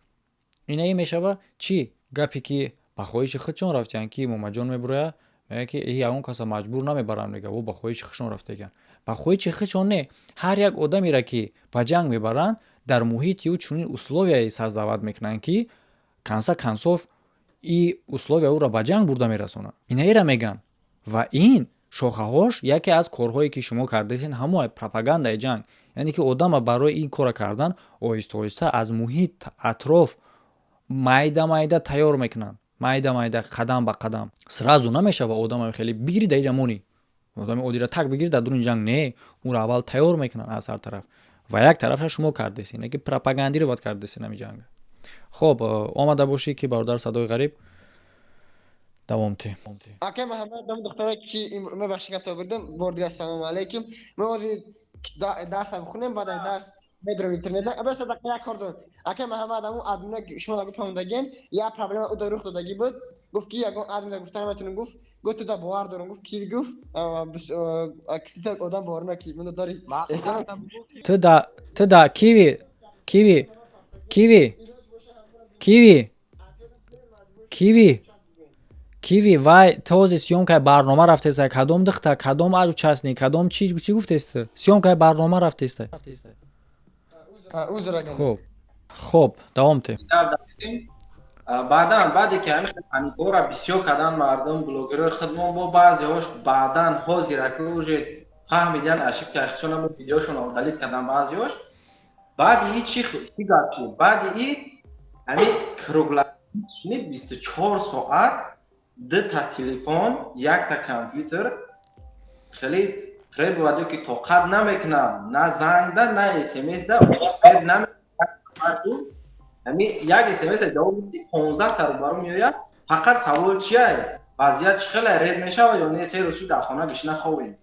Инаи мешава чӣ гапе, ки ба хоҳиши худшон рафтиянд, ки Момаҷон мебурояд, мегӯяд, ки ягон каса маҷбур намебаранд, мега, о ба хоҳиши худшон рафтагиянд. Ба хоҳиши худшон не, ҳар як одамеро, ки ба ҷанг мебаранд, дар муҳити ӯ чунин условияе создавать мекунанд, ки конце концов и условия ӯро ба ҷанг бурда мерасонад. Инаеро мегӯянд. Ва ин шохаҳош яке аз корҳое, ки шумо кардасен, ҳамон пропагандаи ҷанг, яъне ки одама барои ин кора кардан оҳиста оҳиста аз муҳит атроф майда майда тайёр мекунанд, майда майда, қадам ба қадам. Сразу намешава одама хеле бигири, дар иҷа монӣ, одами оддиро так бигири, дар дуруни ҷанг. Не, ӯро аввал тайёр мекунанд аз ҳар тараф. Ва як тарафша шумо кардесин, ки пропагандировать кардесин ҳами ҷанга. Хоб, омада бошӣ, ки бародар Садои Ғариб, давом те. Ака Муҳаммад, дам духтара ки мебахши, гапто бурдам. Бор дигар салому алайкум. Мо ҳозир дарсам хунем, баъд аз дарс медурам интернет. Бас дақиқа як кор дорам, ака Муҳаммад. Ҳамун админа шумо гуфтамондагин, як проблема ӯ рух додагӣ буд. Гуфт, ки ягон админа гуфта наметонам. Гуфт, ту бовар дорам. Гуфт, ки гуфт, кита одам бовар наки ман дори. Ту да киви, киви, киви, киви, киви, киви, вай този съёмкаи барнома рафтеста. Кадом духта, кадом участник, кадом чӣ, чӣ гуфтеста? Съёмкаи барнома рафтеста. Хуб. Хоб, давом те. Баъдан, баъде ки ҳамин паникора бисёр кардан мардум, блогерҳои худмон, бо баъзеҳош баъдан ҳозира ки уже фаҳмидан ошибка худшона, видеошонро удалить кардан баъзеҳош. Баъди и чӣ гап шуд? Баъди и ҳамин круглосуточный 24 соат дута телефон, якта компютер хеле требовать ки тоқат намекунам, на зангда, на смсда успеть намекунам. Ҳамин як смс ҷавоб медиҳӣ, 15 та рӯбарӯ меояд. Фақат савол чия? Вазъият чӣ хеле, рейд мешава ё не? 3 рӯз шуд, дар хона гишина ховем.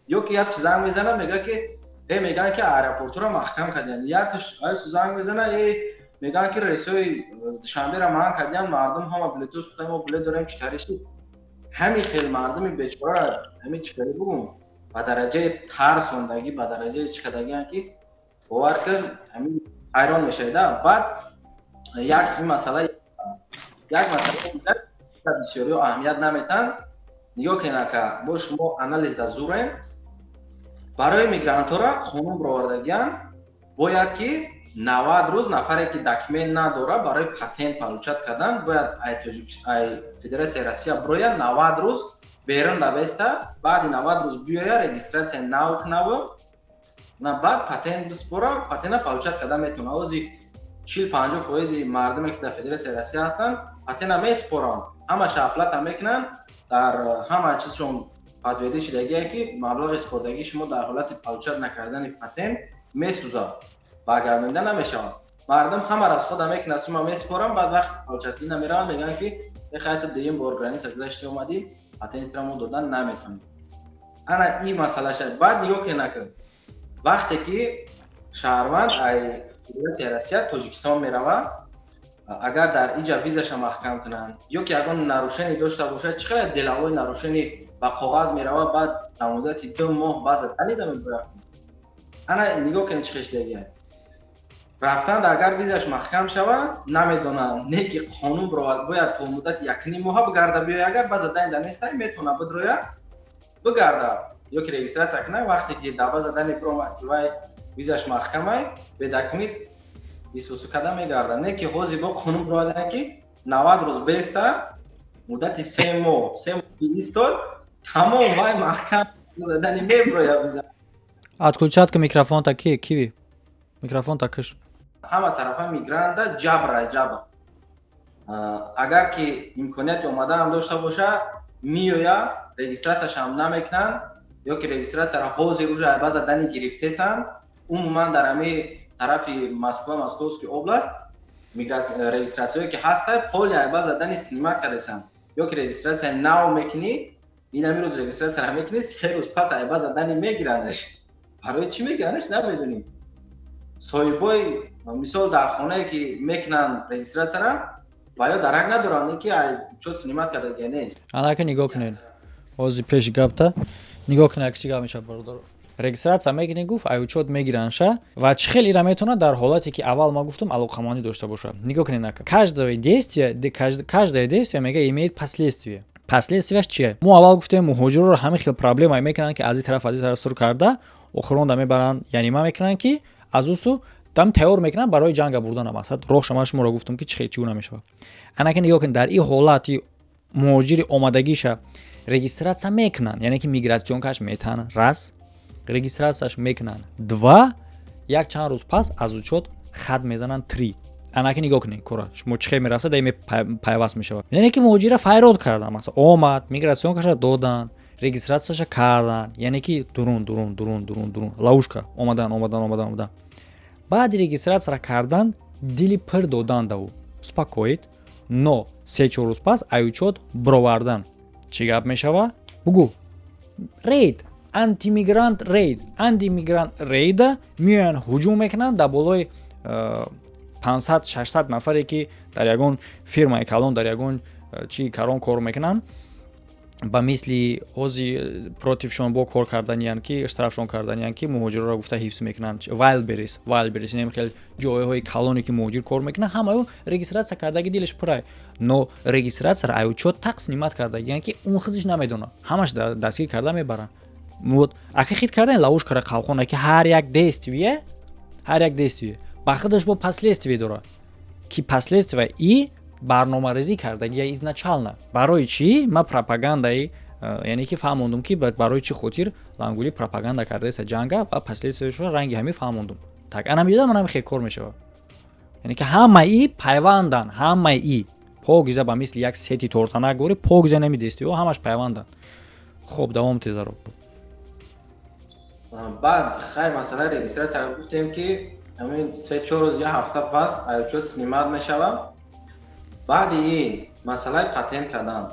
Ё ки якш занг мезана, мега ки э, мегӯянд ки аэропортро маҳкам кардиянд. Якш занг мезана, э, мегӯянд ки рейсҳои Душанберо манъ кардиянд, мардум ҳама билетҳо сӯхта, мо билет дорем, чӣ тари шуд? Ҳамин хел мардуми бечора, ҳамин чӣ кади бугум, ба дараҷаи тарсондагӣ, ба дараҷаи чӣ кардагианд ки бовар кун, ҳамин ҳайрон мешавида. Баъд як масъала, як масъалаи дигар бисёриҳо аҳамият наметаҳанд. Нигоҳ кунед, ака, бо шумо анализ да зурем. Барои мигрантҳоро қонун баровардагианд, бояд ки 90 рӯз нафаре ки документ надора, барои патент получать кардан бояд ай Федератсияи Россия бирояд, 90 рӯз берун набеста, баъди 90 рӯз биёя, регистрация нав кунаву на баъд патент биспора, патента получать кардан метавонад. Ози 40-50 фоизи мардуме ки дар Федератсияи Россия ҳастанд, патента месупоранд, ҳамаша оплата мекунанд, дар ҳама чизшон подтвердить шудагие ки маблағи супордагии шумо дар ҳолати получать накардани патент месӯзад, баргардонида намешавад. Мардум ҳама расхода мекунад, сума месупоранд, баъд вақти получать намераванд, мегӯянд ки мехоҳед дуюм бор граница гузашти омадӣ, патентро мо додан наметавонем. Ана ин масъалаша. Баъд нигоҳ ке накун, вақте ки шаҳрванд ай Федератсияи Россия Тоҷикистон меравад, агар дар иҷа визаша маҳкам кунанд ё ки ягон нарушение дошта бошад, чӣ қадар деловой нарушение ба коғаз меравад, баъд дар муддати 2 моҳ баъза далида мебояд. Ана нигоҳ кунед, чӣ хештагия рафтанд. Агар визаш маҳкам шавад, намедонанд, не ки қонун бировард, бояд то муддати якним моҳа бигарда биёя. Агар база данные да нестай, метавона бидроя, бигарда ё ки регистрация кунад. Вақте ки дар база данные биромад ки вай визаш маҳкамай, бедокумент исусу карда мегарда. Не ки ҳозир бо қонун бировардан ки 90 рӯз беста, муддати 3 моҳ, 3 моҳ истод, тамом, вай маҳкам задани меброя виза. Отключать ка микрофонта, ки киви микрофонта киш. Ҳама тарафа мигранта ҷабра, ҷабр. Агар ки имконияти омадаам дошта боша, меоя, регистрацияшам намекунанд ё ки регистрацияро ҳозир уже баъза данные гирифтесанд. Умуман дар ҳамин тарафи Москва, Московский область регистрацияое ки ҳаста, поли баъза данные снимать кардесанд ё ки регистрация нав мекунӣ, ин ҳамин рӯз регистрацияро мекунӣ, 3 рӯз пас баъза данные мегиранаш. Барои чӣ мегиранаш, намедонем. Соҳибои мисол дар хонае ки мекунанд регистрацияра ва ё дарак надоранд, ки учёт снимать кардагия нест. Анака нигоҳ кунед, ҳозир пеши гапта нигоҳ кунед, чӣ гап мешавад, бародар. Регистрация мекунӣ, гуфт, ай учёт мегиранша. Ва чӣ хел ира метавонад дар ҳолате ки аввал ма гуфтам, алоқамандӣ дошта бошад? Нигоҳ кунед, нака, каждое действие, каждое действие, мега, имеет последствие. Последствияш чие? Мо аввал гуфтем, муҳоҷирро ҳамин хел проблема мекунанд ки аз ин тараф, аз ин тараф сур карда, охиронда мебаранд, яъне ма мекунанд ки аз ӯ там тайёр мекунанд барои ҷанга бурдана. Мақсад роҳша ман шуморо гуфтам ки чӣ гуна мешавад. Анаки нигоҳ кунед, дар ин ҳолати муҳоҷири омадагиша регистрация мекунанд, яъне ки миграционкаш метаҳанд, раз, регистрацияш мекунанд, два, як чанд рӯз пас аз учёт хат мезананд, три. Анаки нигоҳ кунед, кора шумо чӣ хел мерафта, даиме пайваст мешавад. Яъне ки муҳоҷира файрод кардан, масалан, омад, миграционкаша доданд, регистрацияша карданд, яъне ки дурун, дурун, дурун, дурун, дурун, ловушка, омадан, омадан, омадан, омадан. Баъди регистрацияра кардан, дили пир додан да ӯ, успокоить, но 3-4 рӯз пас ай учёт бировардан, чӣ гап мешава, бугӯ? Рейд, антимигрант рейд, антимигрант рейда меоянд, ҳуҷум мекунанд дар болои 500, 600 нафаре ки дар ягон фирмаи калон, дар ягон чи карон кор мекунанд. Ба мисли ҳози протившон бо кор карданиянд ки штрафшон карданиянд ки муҳоҷирро гуфта ҳифз мекунанд. Вайлберис, Вайлберис, инем хел ҷойҳои калоне ки муҳоҷир кор мекунанд, ҳамаё регистрация кардаги, дилаш пурай, но регистрацияро ай учёт так снимать кардагиянд ки он худаш намедонад, ҳамаш дастгир карда мебаранд. Вот ака хит кардан ловушкара, қалқона ки ҳар як действие, ҳар як действие. Ба худаш бо последствие дорад, ки последствия и барномарезӣ кардагия изначально. Барои чӣ ма пропагандаи, яъне ки фаҳмондум, ки барои чӣ хотир Лангулӣ пропаганда кардаеса ҷанга ва последствияшро ранги ҳамин фаҳмондум. Так анам дида, манам хел кор мешавад, яъне ки ҳамаи пайвандан, ҳамаи покиза, ба мисли як сети тортанак гори покиза намедестиҳо, ҳамаш пайванданд. Хоб, давом тезаро. Баъд хайр, масъалаи регистрация гуфтем, ки ҳамин 3-4 рӯз, як ҳафта пас отчёт снимать мешавад. Баъди ин масъалаи патент кардан,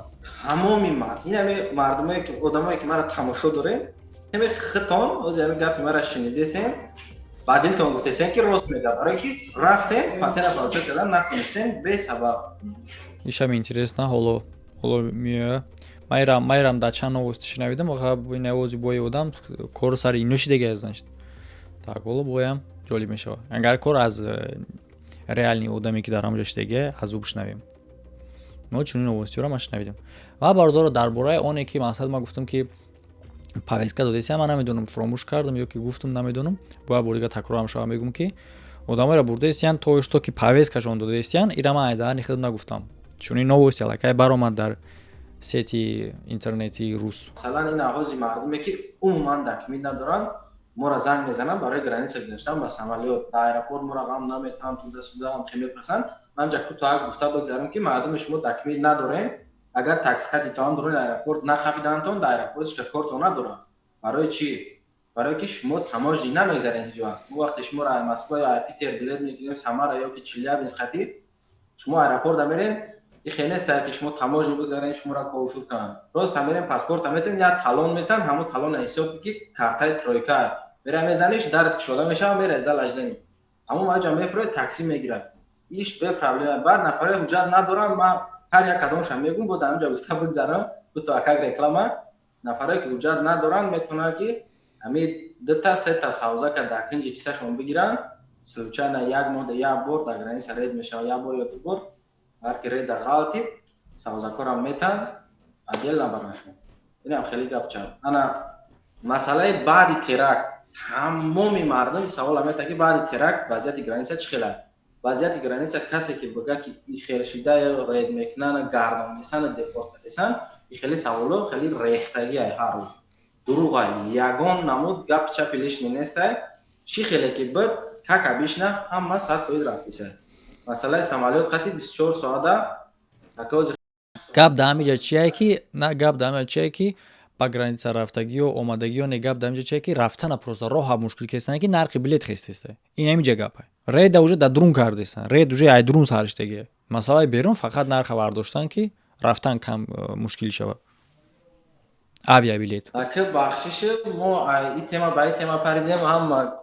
тамоми ин ҳами мардумое ки, одамое ки мара тамошо дорем, ҳами хитон ози ҳами гапи мара шинидесен, ба дилтон гуфтесен, ки рост мегӯяд, барое ки рафтем, патента получать кардан натонистем бесабаб. Ишам интересно, ҳоло меоя. Майрам дар чанд новости шинавидам, ин овози бои одам кор сари ино шидага, значит. Так, ҳоло боям ҷолиб мешавад, агар кор аз реальный одаме, ки дар ҳамҷо шидага, аз ӯ бишнавем. Мо чунин новостиҳоро ман шинавидем. Ва бародаро, дар бораи оне ки мақсад ман гуфтам, ки повестка додесиям, ман намедонам, фуромӯш кардам ё ки гуфтам, намедонам, бояд бор дига такрорам шава. Мегӯм, ки одамоеро бурдаистиян то что ки повесткашон додаистиян. Ира ман айдаани худ нагуфтам, чунин новости аллакай баромад дар сети интернетии рус. Масалан, ин оғози мардуме, ки умуман документ надоранд, моро занг мезананд барои граница гузаштан ба самолёт, дар аэропорт моро ғам наметаҳанд, туда-сюда ҳам хе мепурсанд. Ман ҷа кӯтоҳак гуфта бигзарам, ки мардуми шумо документ надорем, агар такси тоам дуруни аэропорт нахапидаантон, дар аэропорт ҳеч кортон надорад. Барои чӣ? Барое ки шумо таможни намегзаред ҳеҷ вақт. Мо вақте шуморо ай Москва ё ай Питер билет мегирем, Самара ё ки Челябинск хати, шумо аэропорта мерем, и хел нест, ки шумо таможни бигзарен, шуморо ковшур кунанд. Рост мерем, паспорта метен, як талон метан, ҳамон талона ҳисоб ки картаи тройка мера, мезаниш, дарат кушода мешава, мера зал аждани, ҳамон маҷа мефуроед, такси мегирад, иш бе проблема. Баъд нафаре ҳуҷҷат надорам, ман ҳар як кадомшам мегум, бо дар инҷа гуфта бигзарам, дуто акак реклама. Нафаре ки ҳуҷҷат надоранд, метавонанд, ки ҳами дута сета савзака дар кинҷи кисашон бигиранд. Случайно як моҳда як бор дар граница рейд мешавад, як бор ё ду бор. Ҳар ки рейда ғалтид, савзакорам метан, отдел набарашон. Инам хеле гапча. Ана масъалаи баъди теракт, тамоми мардум савола метан, ки баъди теракт вазъияти граница чӣ хел аст. Вазъияти граница, касе ки бигӯяд, ки хел шида рейд мекунанд, гардондесан, депорт кардесан, и хеле саволо хеле рехтагиай, ҳар рӯз дурӯғай, ягон намуд гап чапи лишний нестай. Чӣ хеле ки буд, как обычно, ҳама 100% рафтиса. Масъалаи самолёт қати 24 соата акази. Гап дар ҳамиҷа чие, ки на, гап дар ҳамиҷа чие, ки ба граница рафтагиё омадагиё не, гап дар ҳамиҷа чие, ки рафтана просто роҳа мушкил кестан, ки нархи билет хестеста. Ин ҳамиҷа гапа. Рейда уже дар дурун кардесан, рейд уже ай дурун сарштагия. Масъалаи берун фақат нарха бардоштан, ки рафтан кам мушкил шавад, авиабилет. Ака, бахшиши, мо и тема ба и тема паридем, ҳама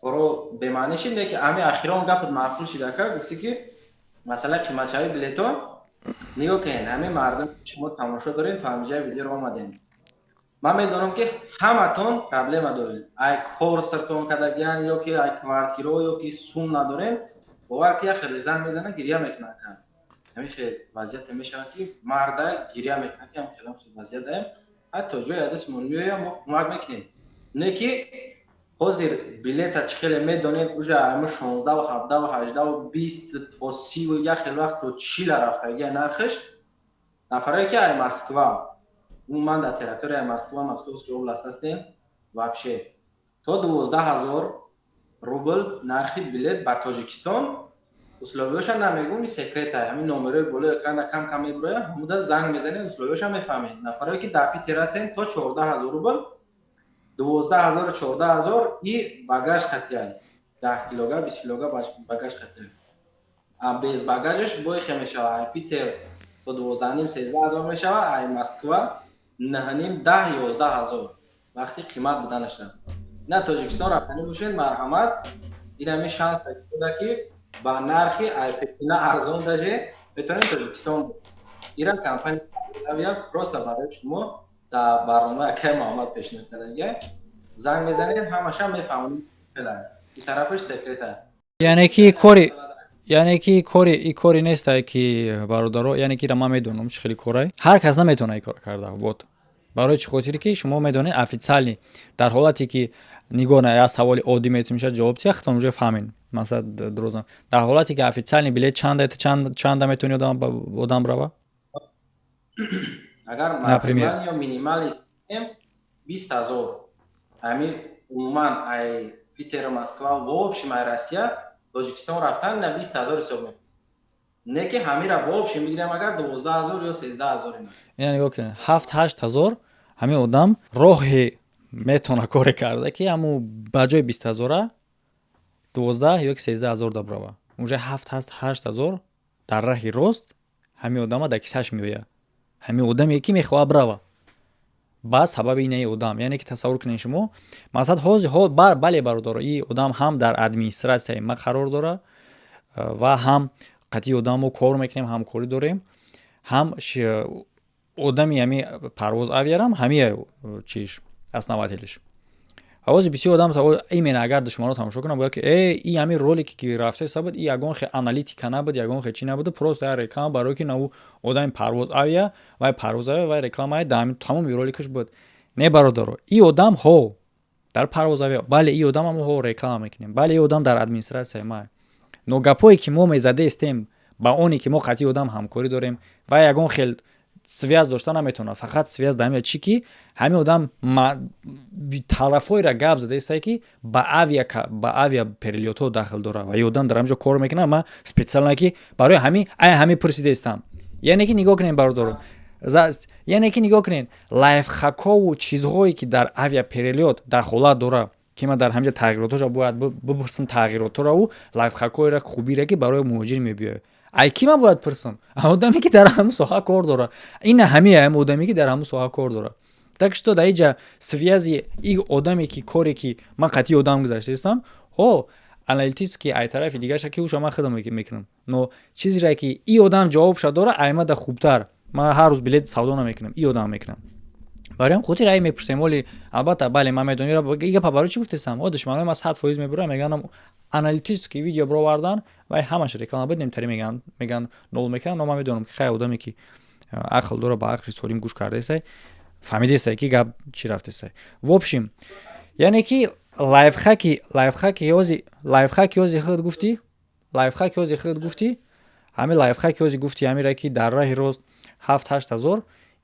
коро бемаънӣ шид, леки ҳами ахирон гапат маъқул шид. Ака, гуфтӣ, ки масъалаи қиматшавии билетҳо. Нигоҳ кунед, ҳамин мардум, шумо тамошо доред, то ҳамиҷаи видеоро омадем, ман медонам, ки ҳаматон проблема доред, ай кор сиртон кардагиян ё ки ай квартирао, ё ки сум надорем. Бовар ки, як хеле занг мезана, гирья мекунад. Ака, ҳамин хел вазъияте мешавад, ки марда гирья мекунад, ки ҳам хеле хел вазъият даем. Ҳатто ҷои адасмон меоям, мо кӯмак мекунем. Не ки ҳозир билета чӣ хеле медонед, уже ама 16-ву 17-ву 18-ву 20 то 30-ву як хел вақт то 40-а рафтагия нархаш. Нафарое ки ай Москва, умуман дар территорияи Москва, Московский область ҳастем, вообще то 12 000 рубл нархи билет ба Тоҷикистон. Условиёша намегӯм, и секрета. Ҳамин номерои болои экрана кам кам мебурояд, ҳамуда занг мезанед, условиёша мефаҳмед. Нафарое ки дар Питер ҳастем, то 14 000 рубл, 12 000-у 14 000 и багаж қатияй, 10 килога, 20 килога багаж қатияй. Без багажаш боихе мешава: ай Питер то 12,5, 13 000 мешава, ай Москва 9,5, 10, 11 000. Вақти қимат буданаша на Тоҷикистон рафтанӣ бошед, марҳамат, ин ҳамин шанс буда, ки ба нархи ай Пекина арзон даже метавонед Тоҷикистон. Ира компания авиа просто барои шумо дар барномаи акай Муҳаммад пешниҳод кардагия. Занг мезанед, ҳамаша мефаҳмонед, ин тарафаш секрета. Яъне ки кори, яъне ки кори и кори нестай, ки бародаро, яъне ки ман медонам, чӣ хеле корай, ҳар кас наметавона ин кор карда. Вот барои чӣ хотире ки шумо медонед, официально дар ҳолате ки нигоҳ на, як саволи оддӣ метавон мешавад ҷавоб тия, худтон уже фаҳмед. Масалан, дурӯза, дар ҳолате ки официальный билет чанда, чанда метавони одам рава? Агар максимал ё минимальный, 20 000. Ҳамин умуман ай Питеру Москва, в общем ай Россия Тоҷикистон рафтан на 20 000 ҳисоб мекунем. Не ки ҳамира в общем бигирем, агар 12 000 ё 13 000. Ина нигоҳ кунед, 7-8 ҳазор ҳамин одам роҳе метавона коре карда, ки ҳамун ба ҷои 20 ҳазора 12 ё 13 ҳазор дабрава. Уже 7-8 ҳазор дар раҳи рост ҳамин одама дар кисаш меояд, ҳамин одаме ки мехоҳад брава ба сабаби инаи одам. Яъне ки тасаввур кунед шумо, масалан, ҳозир, бале, бародаро, и одам ҳам дар администратсияи ма қарор дора ва ҳам қатъи одам мо кор мекунем, ҳамкорӣ дорем, ҳам одами ҳами Парвоз Авиарам, ҳами чиш основателиш. Ҳавози бисёр одам именно агар душманро тамошо кунам, бояд ки и ҳамин ролике ки рафтеса буд, и ягон хе аналитика набуд, ягон хе чӣ набуд, просто як реклама, барое ки наву одами Парвоз Авиа вай Парвоз Авиа вай рекламаи дар тамоми роликаш буд. Не, бародаро, и одам ҳо дар Парвоз Авиа, бале, и одам ҳо реклама мекунем, бале, и одам дар администратсияи ма, но гапое ки мо мезадаистем, ба оне ки мо қатъи одам ҳамкорӣ дорем ва ягон хел связь дошта наметавонад. Фақат связь дар ҳамин чӣ, ки ҳамин одам тарафҳоеро гап задаистае, ки ба авиа перелётҳо дахл дорад ва и одам дар ҳамин ҷо кор мекунад. Ман специально ки барои ҳамин ай ҳамин пурсидаистам. Яъне ки нигоҳ кунед, бародаро, яъне ки нигоҳ кунед, лайфхакову чизҳое ки дар авиаперелёт дахолат дорад, ки ман дар ҳамин ҷо тағйиротҳоша бояд бипурсам, тағйиротҳоро, лайфхакҳоеро, хубире ки барои муҳоҷир мебиёяд, ай ки ман бояд пурсам? Одаме ки дар ҳамун соҳа кор дорад. Ина ҳамин ҳам одаме ки дар ҳамун соҳа кор дорад. Так что дар иҷа связи и одаме ки коре ки ман қатъи одам гузаштаистам, ҳо, аналитически ай тарафи дигаша ки уша ман худам мекунам, но чизере ки и одам ҷавобша дора, аймада хубтар. Ман ҳар рӯз билет савдо намекунам, и одам мекунам. Барои ҳам хотир ай мепурсем. Оли албатта, бале, ман медонам и гапа барои чӣ гуфтесам. О, душманои ман 100% мебурам, меганам аналитически видео бировардан, вай ҳамаш реклама буд, немтари меган, нол мекунан. Но ман медонам, ки хай, одаме ки ақл дора, ба ақли солим гӯш кардаесай, фаҳмидесай, ки гап чӣ рафтесай. В общем, яъне ки лайфхаки ҳози худ гуфтӣ, лайфхаки ҳози худ гуфтӣ, ҳамин лайфхаки ҳози гуфтӣ, ҳамире ки дар раҳи рост 7-8 ҳазор,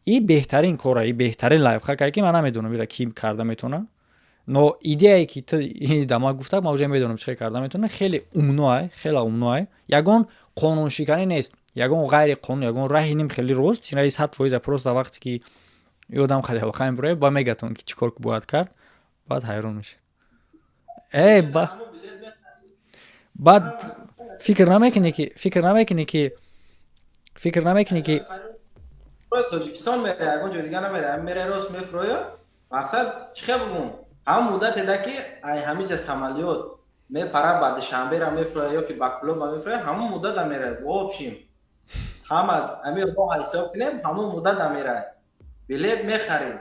и беҳтарин кора, и беҳтарин лайфхакае ки ман намедонам ира ки карда метавона, но идеяе ки ту да ман гуфта, ман уже медонам чӣ карда метавона. Хеле умноай, хеле умноай. Ягон қонуншиканӣ нест, ягон ғайри қонун, ягон раҳи ним хеле рост, ираи 100%. Просто вақте ки и одам хеле ҳалқа мебурояд, ба мегатон ки чӣ кор бояд кард, баъд ҳайрон мешавӣ. Э, баъд фикр намекунӣ ки Тоҷикистон мере, ягон ҷо дига намере, мере, рост мефуроя. Мақсад чӣ хел бугум, ҳамон муддате ки ай ҳамиҷа самолёт мепара, ба Душанбера мефуроя ё ки ба Кулоба мефуроя, ҳамон муддата мере. В общем, ҳама ҳамин роҳ ҳисоб кунем, ҳамон муддата мере, билет мехарӣ.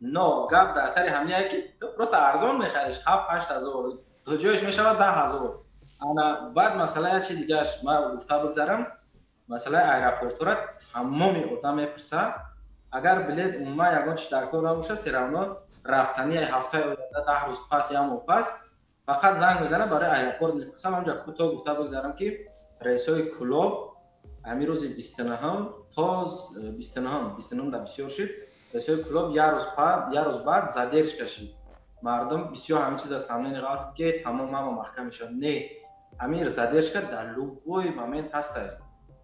Но гап дар сари ҳамине ки ту просто арзон мехариш, 7-8 ҳазор, то ҷояш мешавад 10 000. Ана баъд масъала як чи дигааш ман гуфта бигзарам. Масъалаи аэропортҳоро тамоми одам мепурсад. Агар билет умуман ягон чи дар кор набошад, всё равно рафтани ҳафтаи оянда, 10 рӯз пас, як моҳ пас, фақат занг мезанад, барои аэропорт мепурсам. Ҳамҷа кӯтоҳ гуфта бигзарам, ки рейсҳои Кулоб ҳамин рӯзи 29-ум то 29-ум, 29-ум да бисёр шуд, рейсҳои Кулоб як рӯз баъд задержка шид. Мардум бисёр ҳамин чиза сомнение ғалт, ки тамом, ҳама маҳкам мешавад. Не, ҳамин задержка дар любой момент ҳастад.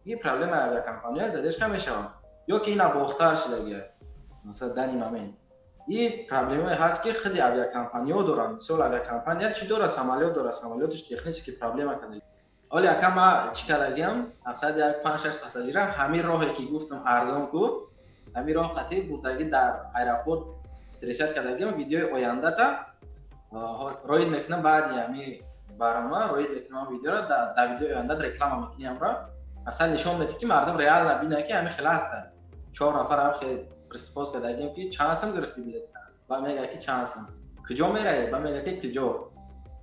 Ин проблемаи авиакомпания, задержка мешавад ё ки ина бохтар шудагия. Масалан, данный момент и проблемае ҳаст, ки худи авиакомпаниҳо доранд. Мисол, авиакомпания чӣ дорад? Самолёт дорад, самолёташ технически проблема карда. Оли ака, ма чӣ кардагиам? Мақсад, як панҷ шаш пассажира ҳамин роҳе ки гуфтам, арзон ку, ҳамин роҳ қатъи бурдагӣ дар аэропорт встречать кардагиам. Видеои ояндата роид мекунам, баъди ҳамин барнома роид мекунам видеоро. Дар видеои ояндат реклама мекунем. Асал нишон медиҳад, ки мардум реально бинанд, ки ҳамин хела ҳастанд. Чор нафар ҳам хел присипос кардагием, ки чанд сум гирифтӣ билет? Ба мега, ки чанд сум, куҷо меравӣ? Ба мега, ки куҷо,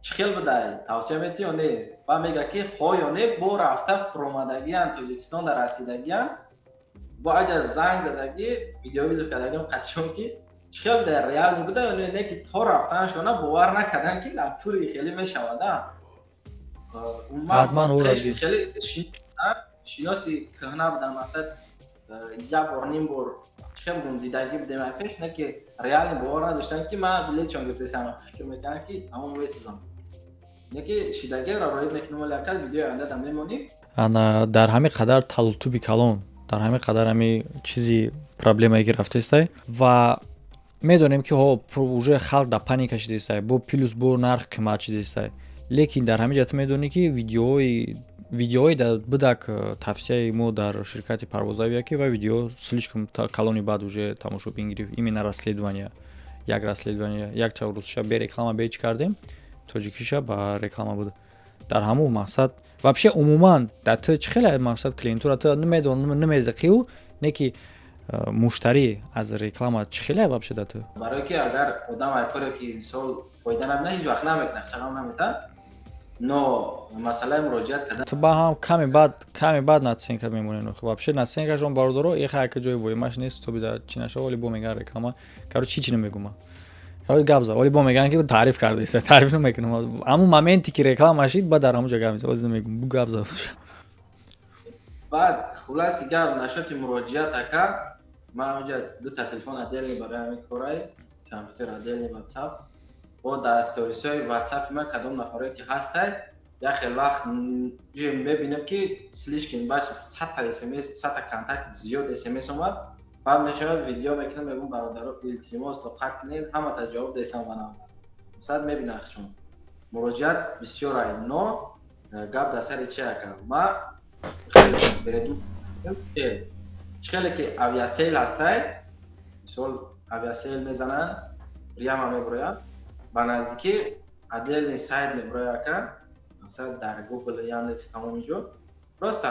чӣ хел будай, тавсия метӣ ё не? Ба мега, ки хо ё не. Бо рафта фуромадагиан, Тоҷикистон дар расидагиан, бо аҷа занг задагӣ, видеовызов кардагиам қатишон, ки чӣ хел будай, реально буда ё не. Не, ки то рафтанашона бовар накардан, ки натури хеле мешавада. Ҳатман. Хеле шиноси кӯҳна будам, мақсад, як бор, ним бор, чӣ бигум, дидагӣ будем пеш, не ки реально бовар надоштам, ки ман билетшон гирифтесам. Фикр мекардам, ки ҳамон месизам, не ки шидагиро роид мекунам, вале акал видеои оянда дам мемонӣ. Ана дар ҳамин қадар талутуби калон, дар ҳамин қадар ҳами чизи проблемае ки рафтестай ва медонем, ки ҳо, уже халқ дар паника шидестай, бо плюс бо нарх қимат шидестай, лекин дар ҳамин ҷа ту медонӣ, ки видеоҳои будак тавсияи мо дар ширкати Парвозавия, ки ва видео слишком калони, баъд уже тамошобин гирифт. Именно расследование, як расследование як чанд рӯзша бе реклама беч кардем, тоҷикиша ба реклама буд. Дар ҳамун мақсад вообще умуман дар ту чӣ хеле мақсад клиентура ту намедон, намезақиу, не ки муштарӣ аз реклама чӣ хеле вообще дар ту? Барое ки агар одам ай коре ки мисол фоида набина, ҳеҷ вақт намекунад, чақам наметад. Но масъалаи муроҷиат кардан Ту ба ҳам каме баъд наценка мемонен. Вообще наценкашон, бародаро, иха яка ҷои воимаш нест, то бида чӣ нашава, вале бо меган реклама. Короче, ҳеч намегума, гап за, вале бо меган, ки таъриф кардааст. Таъриф намекунам. Ҳамун моменте ки реклама шид, баъд дар ҳамун ҷо гап мезанам. Оз намегум, бу гап за. Баъд хулоси гап, нашоти муроҷиат, ака, ман онҷа дута телефон отдельный барои ҳамин корай, компютер отдельный, Ватсап бо дар сторисҳои Ватсапи ман кадом нафарое ки ҳастай, як хел вақт мебинем, ки слишком бача садта смс, садта контакт, зиёд смс омад. Баъд мешавад, видео мекунам, мегӯм: «Бародаро, илтимос, тоқат кунед, ҳамата ҷавоб десам». Ванам сад мебинах, чун муроҷиат бисёр ай. Но гап дар сари чи, ака, ма чӣ хеле ки Aviasales ҳастай, мисол, Aviasales мезананд, прямо меброяд, ба наздикӣ отдельный сайт меброяд, ака. Масалан, дар Google, Яндекс, тамоми ҷо просто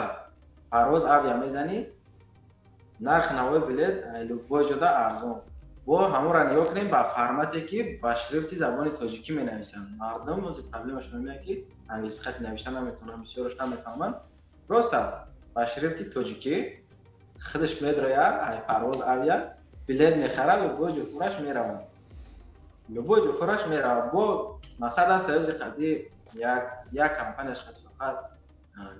Парвоз Авиа мезанӣ, нархи навои билет любой ҷода арзон. Бо ҳамонро нигоҳ кунем, ба формате ки ба шрифти забони тоҷикӣ менависанд. Мардум ози проблемашон меяд, ки англиси хати навишта наметавонанд, бисёрош намефаҳманд. Просто ба шрифти тоҷикӣ худаш медрояд, ай Парвоз Авиа билет мехарад, любой ҷо фураш меравад, любой ҷо фураш меравад. Бо мақсад аст, ози қади як компанияш қади фақат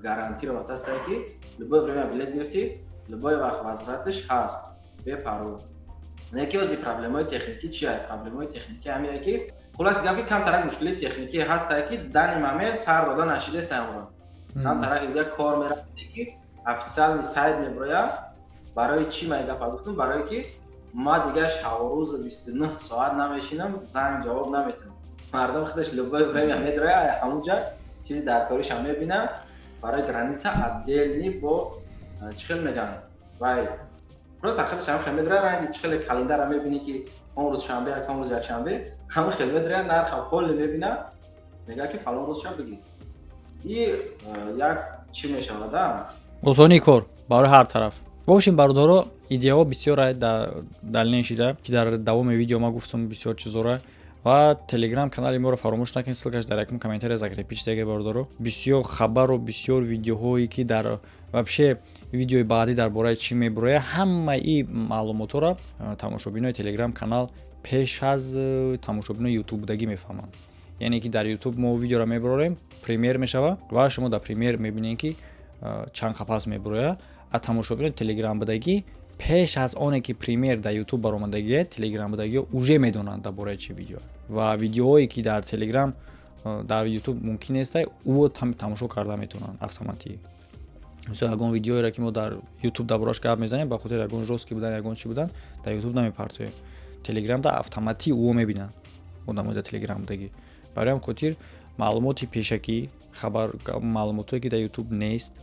гарантировать астае, ки любое время билет гирифтӣ, любой вақт возвраташ ҳаст бепарво. Не ки ози проблемаи техникӣ чи ай? Проблемаи техникӣ ҳамине, ки хулоси гап, ки камтарак мушкилии техникӣ ҳастае, ки данный момент сар дода нашидеста. Амро камтарак дига кор меравад, ки официальный сайт меброяд. Барои чӣ ман гапа гуфтам? Барое ки ма дига шабурӯзу 29 соат намешинам, занг ҷавоб наметавам. Мардум худаш любое время медрояд, ҳамунҷа чизи даркоришам мебинад. Барои граница отдельный бо чӣ хел мегӯянд, вай просто худаш ҳам хел медрояд, ранги чӣ хеле календара мебинӣ, ки он рӯз шанбе, як он рӯз якшанбе, ҳамон хел медрояд, нарха поле мебинад, мегӯяд, ки фалон рӯз шаб бигир. И як чӣ мешавада? Осонии кор барои ҳар тараф. Бошем, бародаро, идеяҳо бисёр далнен шида, ки дар давоми видео ма гуфтам бисёр чизора. Ва Телеграм канали моро фаромӯш накунед, ссылкаш дар якум комментария закрепить шидаге. Бародаро, бисёр хабару бисёр видеоҳое, ки дар вообще видеои баъдӣ дар бораи чӣ мебурояд, ҳамаи маълумотҳоро тамошобинои Телеграм канал пеш аз тамошобинои Ютуб будагӣ мефаҳманд. Яъне ки дар Ютуб мо видеоро мебарорем, премьер мешава ва шумо дар премьер мебинед, ки чанд қафас мебурояд. А тамошобинои Телеграм будагӣ пеш аз оне ки премьер дар Ютуб баромадагие, Телеграм будагиҳо уже медонанд, дар бораи чӣ видео. Ва видеоҳое, ки дар Телеграм, дар Ютуб мумкин неста, ӯ тамошо карда метавонанд автоматӣ. Мисол, ягон видеоеро, ки мо дар Ютуб дар борааш гап мезанем, ба хотири ягон жёсткий будан, ягон чӣ будан, дар Ютуб намепартоем. Телеграмда автоматӣ ӯ мебинанд, одамои дар Телеграм будагӣ. Барои ҳам хотир маълумоти пешакӣ, хабар, маълумотое, ки дар Ютуб нест,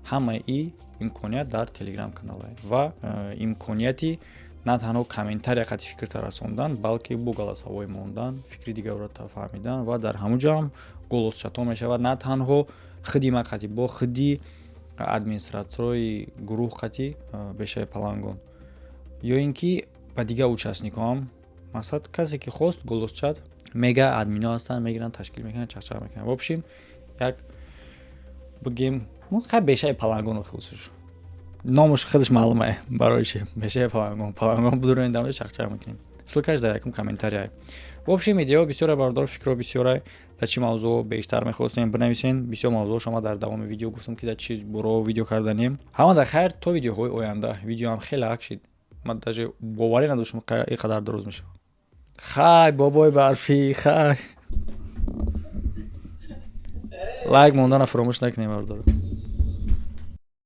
ҳамаи имконият дар Телеграм каналае. Ва имконияти на танҳо комментария қати фикрта расондан, балки бо голосовой мондан, фикри дигарро фаҳмидан. Ва дар ҳамун ҷо ҳам голос чато мешавад, на танҳо худи ма қати, бо худи администраторои гурӯҳ қати бешаи палангон ё ин ки ба дигар участникҳоам. Мақсад, касе ки хост, голос чат мега, админо ҳастанд, мегиранд, ташкил мекунанд, чақчақ мекунанд. В общем, як бигем, хай, бешаи палангон хусуш номаш худаш маълума барои чи бешаи палангон. Палангон будуроин, дамои чақчақ мекунем. Ссылкаш дар якум комментария. В общем, идео бисёре, бардор, фикро бисёре. Дар чӣ мавзӯъ бештар мехостем, бинависен. Бисёр мавзӯъ шума дар давоми видео гуфтам, ки дар чӣ боро видео карданем. Ҳама дар хайр, то видеоҳои оянда. Видеоам хеле ак шид, ман даже боварӣ надоштам, ин қадар дароз мешавад. Хай, бобои барфӣ, хай, лайк мондана фаромӯш накунем, бардор.